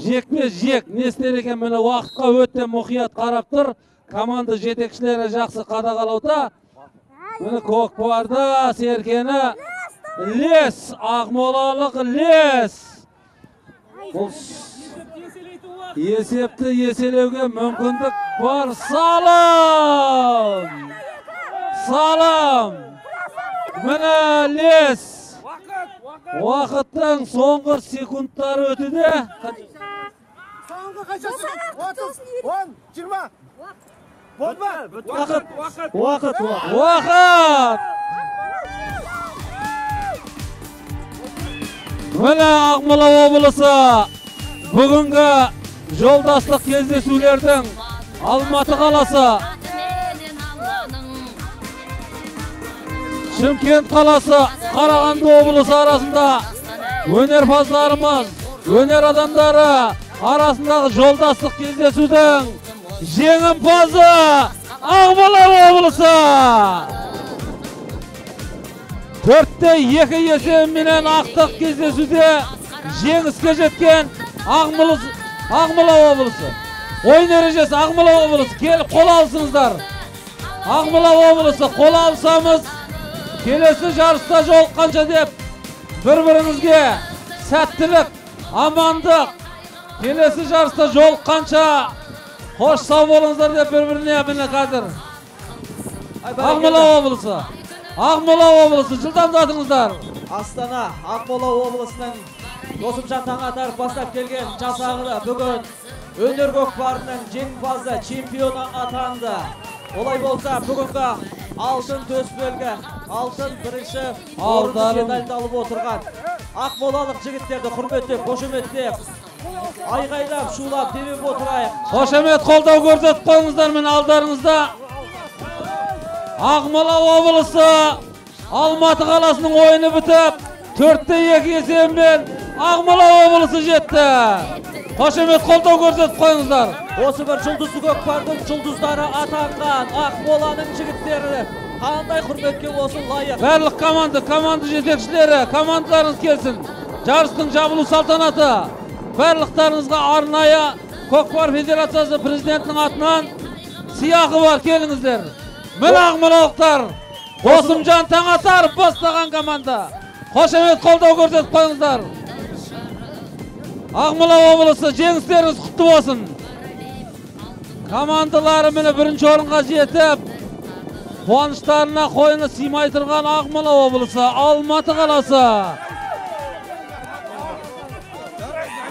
Жекпе-жек. Не істер екен міне, уақытқа өте мұқият қарап тұр. Команда жетекшілері жақсы қадағалауда. Міне көкпарда серкені Лес, ақмолалық Лес. Бұл есепті еселеуге мүмкіндік бар. Салым! Салым! Міне Лес. Уақыттың соңғы секундтары өтуде. Соңғы қанша секунд? 30, 10, 20. Болды ма? Уақыт, уақыт, уақыт! Міне Ақмола облысы бүгінгі жолдастық кездесулердің Алматы қаласы, Шымкент қаласы, Қарағанды облысы арасында өнерпаздарымыз, өнер адамдары арасындағы жолдастық кездесудің жеңімпазы Ақмола облысы. 4-2 есебімен ақтық кездесуде жеңіске жеткен Ақмола облысы. Ойын ережесі Ақмола облысы, келіп қол алысыңыздар. Ақмола облысы қол алысамыз. Келесі жарыста жолыққанша деп бір-біріңізге сәттілік, амандық. Келесі жарыста жолыққанша қош сау болыңыздар деп бір-біріне міне қазір. Ақмола облысы. Ақмола облысы, жылдамдатыңыздар. Астана, Ақмола облысының Досымжан Таңатаров бастап келген жасағы бүгін өнер көкпарының жеңімпазы, чемпионы атанды. Олай болса, бүгінгі алтын төсбелгі, алтын бірінші орынды медальді алып отырған ақмолалық жігіттерді құрметтеп, қошеметтеп, айғайлап, шулап, демеп отырайық. Қошемет қолдау көрсетіп қойыңыздар мен алдарыңызда. Ақмола облысы Алматы қаласының ойыны бітіп, 4-2 есебімен Ақмола облысы жетті. Қошемет қолдау көрсетіп қойыңыздар. Осы бір жұлдызды көкпардың жұлдыздары атанған Ақмоланың жігіттері қандай құрметке осы лайық. Барлық команда, команда жетекшілері, командаларыңыз келсін. Жарыстың жабылу салтанаты. Барлықтарыңызға арнайы Көкпар Федерациясы президентінің атынан сыйақы бар, келіңіздер. Міне ақмолалықтар, Досымжан Таңатаров бастаған команда. Қошемет қолдау көрсетіп қойыңыздар. Ақмола облысы, жеңістеріңіз құтты болсын. Командалары міне бірінші орынға жетіп, қуаныштарына қойны сыймай тұрған Ақмола облысы, Алматы қаласы.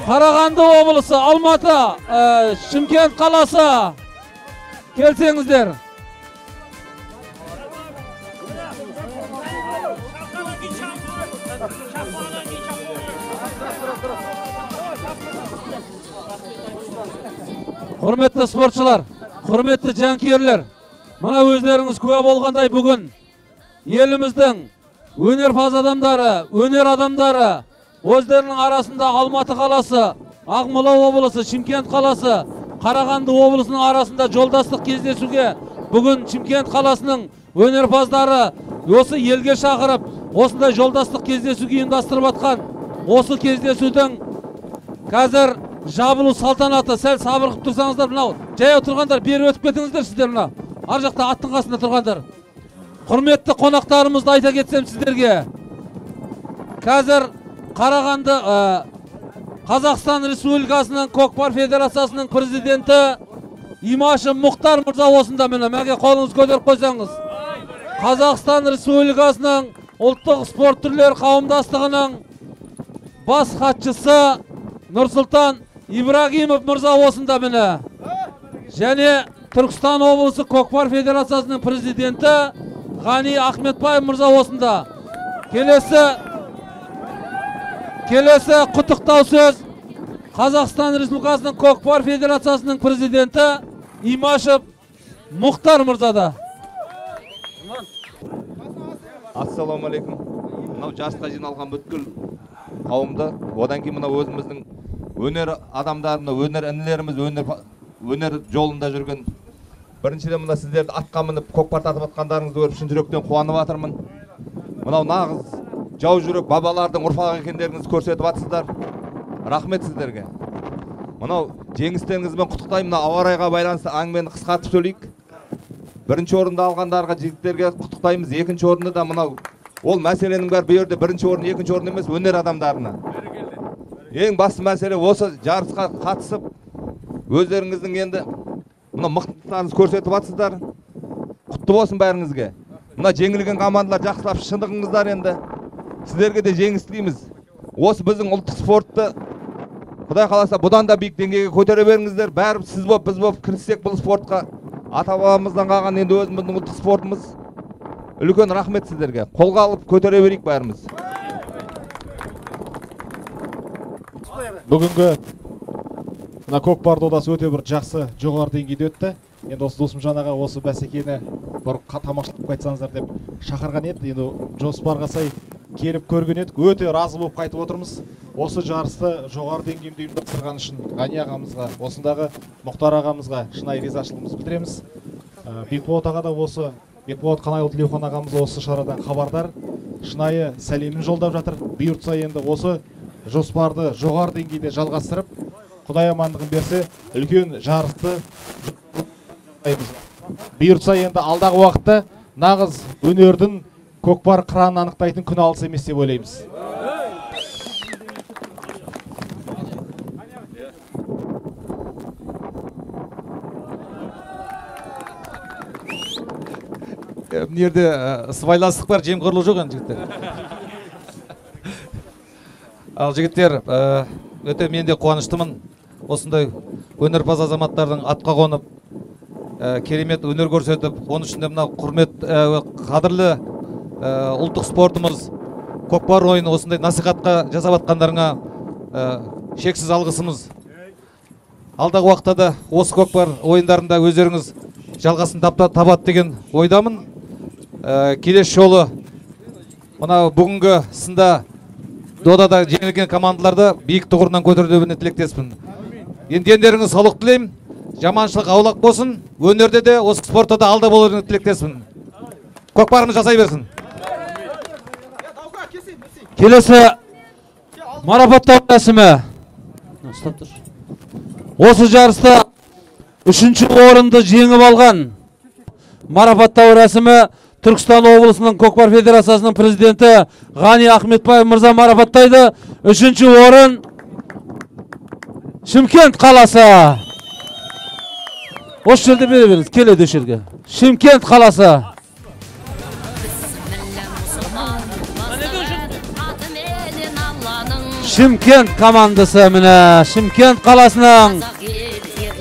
Қарағанды облысы, Алматы, Шымкент қаласы. Келсеңіздер. Құрметті спортшылар, құрметті жанкүйерлер, мына өздеріңіз куә болғандай бүгін еліміздің өнерпаз адамдары, өнер адамдары өздерінің арасында Алматы қаласы, Ақмола облысы, Шымкент қаласы, Қарағанды облысының арасында жолдастық кездесуге бүгін Шымкент қаласының өнерпаздары осы елге шақырып, осындай жолдастық кездесуге ұйымдастырып атқан. Осы кездесудің қазір жабылу салтанаты, сәл сабыр қылып тұрсаңыздар, мынау жаяу тұрғандар бері өтіп кетіңіздер сіздер, мына ар жақта аттың қасында тұрғандар. Құрметті қонақтарымызды айта кетсем сіздерге, қазір Қарағанды Қазақстан Республикасының Көкпар Федерациясының президенті Имашев Мұхтар мырза осында, міне мәке қолыңызды көтеріп қойсаңыз. Қазақстан Республикасының ұлттық спорт түрлері қауымдастығының бас хатшысы Нұрсұлтан Ибрагимов мырза осында, міне. Және Түркістан облысы Көкпар Федерациясының президенті Ғани Ахметбаев мырза осында. Келесі құттықтау сөз Қазақстан Республикасының Көкпар Федерациясының президенті Имашев Мұхтар мырзада. Ассалаумағалейкум. Мынау жарысқа жиналған бүткіл қауымды, одан кейін мынау өзіміздің өнер адамдарына, өнер інілеріміз, өнер жолында жүрген. Біріншіден мына сіздерді атқа мініп көкпар тартып атқандарыңызды көріп шын жүректен қуанып жатырмын. Мынау нағыз жау жүрек бабалардың ұрпағы екендеріңізді көрсетіп жатсыздар. Рахмет сіздерге. Мынау жеңістеріңізбен құттықтаймын. Мына ауа райға байланысты әңгімені қысқартып сөйлейік. Бірінші орынды алғандарға, жігіттерге құттықтаймыз. Екінші орынды да мынау ол мәселенің бәрі бұл жерде бірінші орын, екінші орын емес, өнер адамдарына. Ең басты мәселе осы жарысқа қатысып өздеріңіздің енді мына мықтылықтарыңызды көрсетіп жатсыздар. Құтты болсын бәріңізге. Мына жеңілген командалар жақсылап шынығыңыздар енді. Сіздерге де жеңіс тілейміз. Осы біздің ұлттық спортты Құдай қаласа бұдан да биік деңгейге көтере беріңіздер. Бәрі сіз боп, біз боп кіріссек бұл спортқа. Ата-бабамыздан қалған енді өзіміздің ұлттық спортымыз. Үлкен рахмет сіздерге. Қолға алып көтере берейік бәріміз. Бүгінгі мына көкпар додасы өте бір жақсы жоғары деңгейде өтті. Енді осы Досымжан аға осы бәсекені бір тамашалап қайтсаңыздар деп шақырған еді. Енді жоспарға сай келіп көрген едік. Өте разы болып қайтып отырмыз. Осы жарысты жоғары деңгейде ұйымдастырған үшін Ғани ағамызға, осындағы Мұхтар ағамызға шынайы ризашылығымызды білдіреміз. Бекболат аға да осы, Бекболат Қанайұлы Тілеухан ағамыз осы шарадан хабардар, шынайы сәлемін жолдап жатыр. Бұйыртса енді осы жоспарды жоғары деңгейде жалғастырып, Құдай амандығын берсе, үлкен жарысты бұйыртса енді алдағы уақытта нағыз өнердің көкпар қыранын анықтайтын күн алыс емес деп ойлаймыз. Мына жерде сыбайластық бар, жемқорлық жоқ енді жігіттер. Ал жігіттер, өте мен де қуаныштымын. Осындай өнерпаз азаматтардың атқа қонып, керемет өнер көрсетіп, оның ішінде мына құрмет, қадірлі ұлттық спортымыз көкпар ойыны осындай насихатқа жасап жатқандарыңа шексіз алғысымыз. Алдағы уақытта да осы көкпар ойындарында өздеріңіз жалғасын табады деген ойдамын. Келесі жолы мына бүгінгі сында додада жеңілген командаларды биік тұғырынан көтеруіне тілектеспін. Енді дендеріңіз саулық тілеймін. Жаманшылық аулақ болсын. Өнерде де, осы спортта да алда болуына тілектеспін. Көкпарымыз жасай берсін. Келесі марапаттау рәсімі. Осы жарыста 3-ші орынды жеңіп алған марапаттау рәсімі Түркістан облысының Көкпар Федерациясының президенті Ғани Ахметбаев мырза марапаттайды. 3-ші орын Шымкент қаласы. Осы жерде бере беріңіз, келеді осы жерге. Шымкент қаласы. Шымкент командасы міне, Шымкент қаласының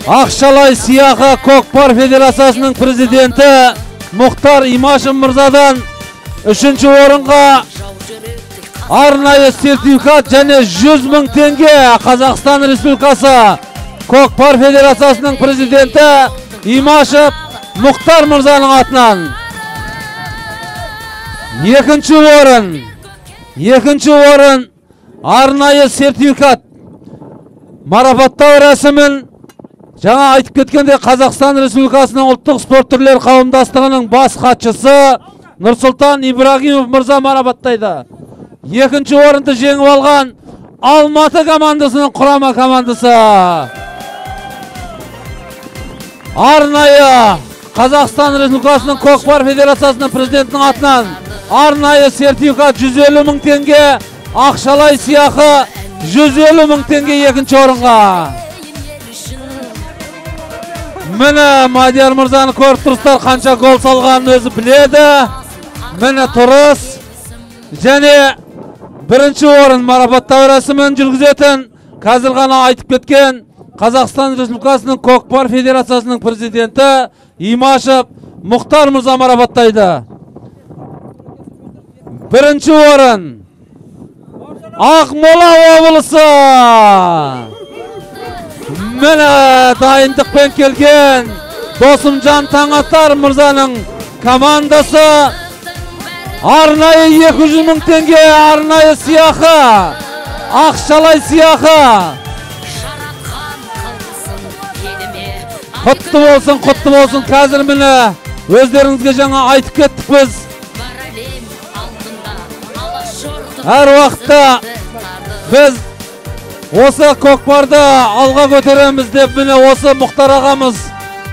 ақшалай сыйақы көкпар федерациясының президенті Мұхтар Имашев мырзадан 3-ші орынға арнайы сертификат және 100 мың теңге. Қазақстан Республикасы Көкпар федерациясының президенті Имашев Мұхтар мырзаның атынан. Екінші орын арнайы сертификат марапаттау рәсімін жаңа айтып кеткенде Қазақстан Республикасының ұлттық спорт түрлері қауымдастығының бас хатшысы Нұрсұлтан Ибрагимов мырза марапаттайды. Екінші орынды жеңіп алған Алматы командасының құрама командасы. Арнайы Қазақстан Республикасының Көкпар федерациясының президентінің атынан арнайы сертификат 150 мың теңге, ақшалай сыйақы 150 мың теңге екінші орынға. Міне Мадияр мырзаны көріп тұрсыздар, қанша гол салғанын өзі біледі. Міне тұрыс. Және бірінші орын марапаттау рәсімін жүргізетін қазір ғана айтып кеткен Қазақстан Республикасының Көкпар федерациясының президенті Имашев Мұхтар мырза марапаттайды. Бірінші орын Ақмола облысы. Міне дайындықпен келген Досымжан Таңатар мырзаның командасы. Арнайы 200 мың теңге арнайы сыйақы, ақшалай сыйақы. Құтты болсын, құтты болсын. Қазір міне өздеріңізге жаңа айтып кеттік біз. Әр уақытта біз осы көкпарды алға көтереміз деп міне осы Мұхтар ағамыз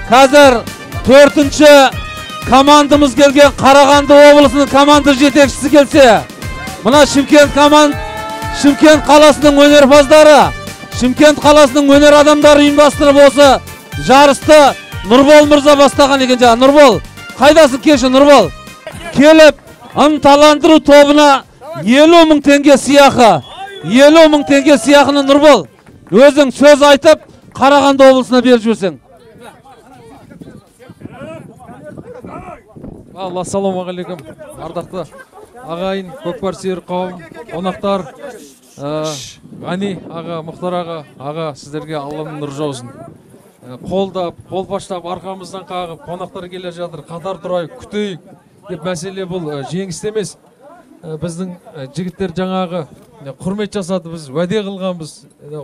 қазір 4-ші командамыз келген Қарағанды облысының команда жетекшісі келсе, мына Шымкент қаласының өнерпаздары, Шымкент қаласының өнер адамдары ұйымдастырып осы жарысты Нұрбол мырза бастаған екен. Жаңа Нұрбол, қайдасың кеші Нұрбол? Келіп ынталандыру тобына 50 мың теңге сыйақы, 50 мың теңге сыйақыны Нұрбол өзің сөз айтып Қарағанды облысына беріп жіберсең. Алла, ассалаумағалейкум, ардақты ағайын, көкпар сүйер қауым, қонақтар, Ғани аға, Мұхтар аға, аға, сіздерге Алланың нұры жаусын. Қолдап, қолпаштап, арқамыздан қағып, қонақтар келе жатыр, қатар тұрайық, күтейік деп. Мәселе бұл жеңісте емес. Біздің жігіттер жаңағы құрмет жасады, біз уәде қылғанбыз.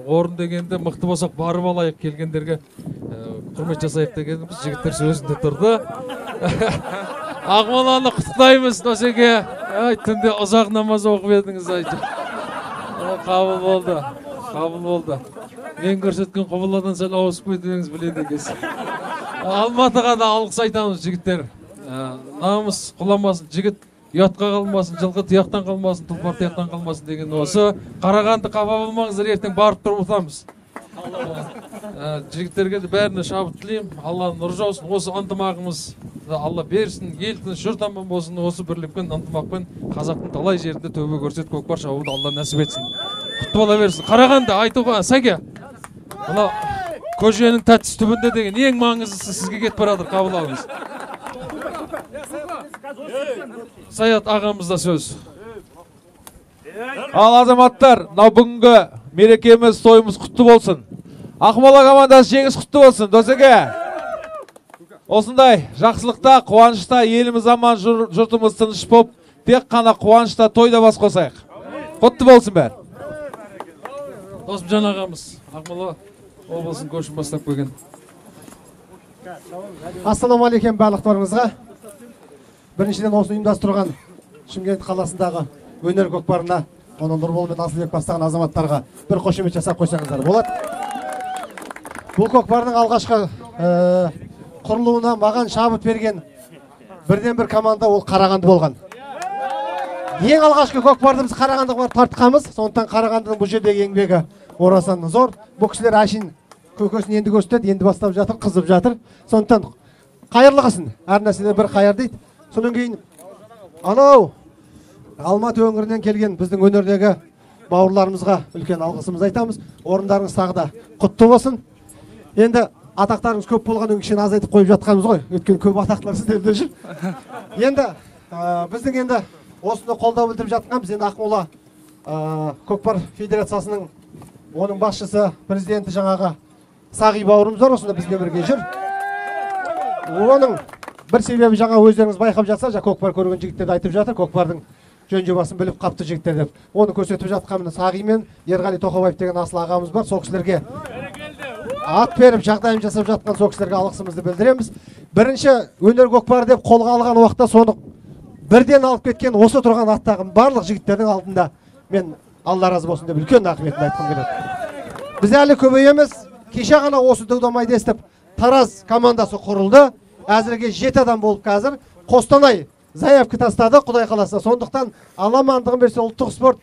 Орын дегенде мықты болсақ барып алайық, келгендерге құрмет жасайық дегенбіз. Жігіттер сөзінде тұрды. Ақмоланы құттықтаймыз, Носеке. Түнде ұзақ намаз оқып едіңіз. Қабыл болды, қабыл болды. Мен көрсеткен құбыладан сәл ауысып кетуіңіз біледі екенсіз. Алматыға да алғыс айтамыз, жігіттер. Намыс құламасын, жігіт ұятқа қалмасын, жылқы тұяқтан қалмасын, тұлпар тұяқтан қалмасын деген осы. Қарағанды қапа болмаңыздар, ертең барып тұрып ұтамыз. Жігіттерге де бәріне шабыт тілеймін. Алланың нұры жаусын. Осы ынтымағымыз Алла берсін, ел тыныш, жұрт аман болсын. Осы бірлікпен, ынтымақпен қазақтың талай жерінде төбе көрсет, көкпар шабуды Алла нәсіп етсін. Құтты бола берсін. Қарағанды айтуға Сәке, мына көженің тәттісі түбінде деген ең маңыздысы сізге кетіп бара жатыр, қабыл алыңыз. Саят ағамызда сөз. Ал азаматтар, мынау бүгінгі мерекеміз, тойымыз құтты болсын. Ақмола командасы жеңіс құтты болсын, Досеке. Осындай жақсылықта, қуанышта, еліміз аман, жұртымыз тыныш болып, тек қана қуанышта, тойда бас қосайық. Құтты болсын бәрі. Досымжан ағамыз Ақмола облысының көшін бастап келген. Ассалаумағалейкум барлықтарыңызға. Біріншіден осы ұйымдастырған Шымкент қаласындағы өнер көкпарына, оны Нұрбол мен Асылбек бастаған азаматтарға бір қошемет жасап қойсаңыздар болады. Бұл көкпардың алғашқы құрылуына маған шабыт берген бірден бір команда ол Қарағанды болған. Ең алғашқы көкпарды біз Қарағандыға барып тартқанбыз, сондықтан Қарағандының бұл жердегі еңбегі Орасан зор. Бұл кісілер әшейін көкесін енді көрсетеді, енді бастап жатыр, қызып жатыр. Сондықтан қайырлы қылсын. Әр нәрседе бір қайыр дейді. Содан кейін анау Алматы өңірінен келген біздің өнердегі бауырларымызға үлкен алғысымызды айтамыз. Орындарыңыз тағы да құтты болсын. Енді атақтарыңыз көп болғаннан кейін азайтып қойып жатқанымыз ғой. Өйткені көп атақтылар сіздерде жүр. Енді біздің енді осыны қолдау білдіріп жатқан біз енді Ақмола көкпар федерациясының оның басшысы, президенті жаңағы Сағи бауырымыз бар, осында бізбен бірге жүр. Оның бір себебі жаңа өздеріңіз байқап жатса, жаңа көкпар көрген жігіттер де айтып жатыр, көкпардың жөн жобасын біліп қапты жігіттер деп. Оны көрсетіп жатқан міне Сағи мен Ерғали Тоқабаев деген асыл ағамыз бар. Сол кісілерге ат беріп жағдайын жасап жатқан сол кісілерге алғысымызды білдіреміз. Бірінші өнер көкпары деп қолға алған уақытта соны бірден алып кеткен осы тұрған аттағы барлық жігіттердің алдында мен Алла разы болсын деп үлкен рахметімді айтқым келеді. Біз әлі көбейеміз. Кеше ғана осы Дудамайды естіп Тараз командасы құрылды. Әзірге 7 адам болып қазір Қостанай заявка тастады, Құдай қаласа. Сондықтан Алла амандығын берсе, ұлттық спорт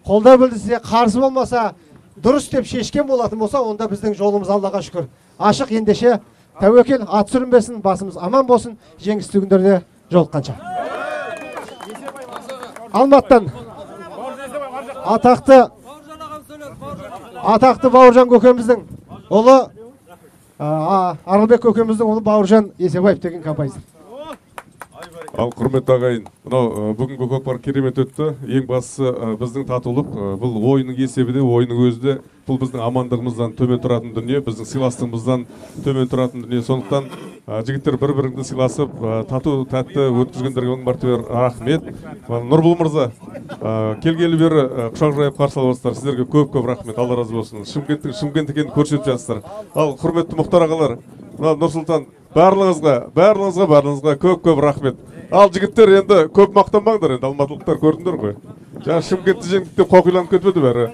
қолдау білдірсе, қарсы болмаса, дұрыс деп шешкен болатын болса, онда біздің жолымыз Аллаға шүкір ашық. Ендеше тәуекел, ат сүрінбесін, басымыз аман болсын, жеңісті күндерде жолыққанша. Алматыдан атақты Бауыржан көкеміздің ұлы, Арылбек көкеміздің ұлы Бауыржан Есебаев деген композитор. Ал құрметті ағайын, мынау бүгінгі көкпар керемет өтті. Ең бастысы біздің татулық, бұл ойынның есебі де, ойынның өзі де, бұл біздің амандығымыздан төмен тұратын дүние, біздің сыйластығымыздан төмен тұратын дүние. Сондықтан жігіттер бір-біріңді сыйласып, тату тәтті өткізгендерге мың мәртебе рахмет. Нұрбол мырза, келгелі бері құшақ жайып қарсы алып жатсыздар. Сіздерге көп-көп рахмет, Алла разы болсын. Шымкенттің Шымкент екенін көрсетіп жатсыздар. Ал құрметті Мұхтар ағалар, мына Нұрсұлтан, барлығыңызға көп-көп рахмет. Ал жігіттер, енді көп мақтанбаңдар, енді алматылықтар көрдіңдер ғой. Жаңа Шымкентті жеңдік деп қоқиланып кетпеді бәрі.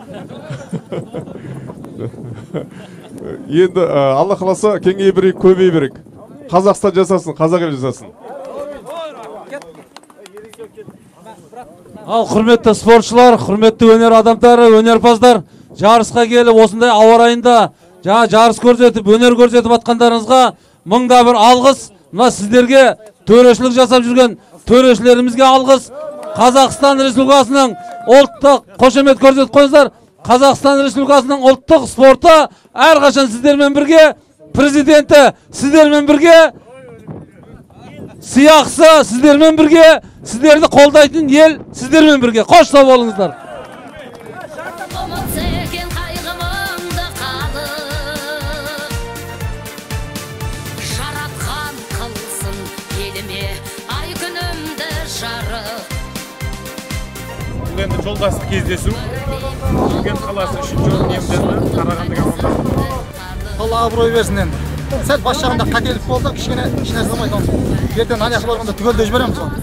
Енді Алла қаласа кеңейе берейік, көбейе берейік. Қазақстан жасасын, қазақ елі жасасын. Ал құрметті спортшылар, құрметті өнер адамдары, өнерпаздар, жарысқа келіп осындай ауа райында жаңа жарыс көрсетіп, өнер көрсетіп атқандарыңызға мыңда бір алғыс. Мына сіздерге төрешілік жасап жүрген төрешілерімізге алғыс. Қазақстан Республикасының ұлттық қошемет көрсетіп қойыңыздар. Қазақстан Республикасының ұлттық спорты әрқашан сіздермен бірге, президенті сіздермен бірге, сыйақысы сіздермен бірге, сіздерді қолдайтын ел сіздермен бірге. Қош сау болыңыздар. Бұл енді жолдастық кездесу. Шымкент қаласы 3-ші орын иемденді, Қарағанды командасы. Алла абырой берсін енді. Сәл бас жағында қателік болды, кішкене ешнәрсе болмайды. Ертең ана жаққа барғанда түгелдеп жібереміз оны.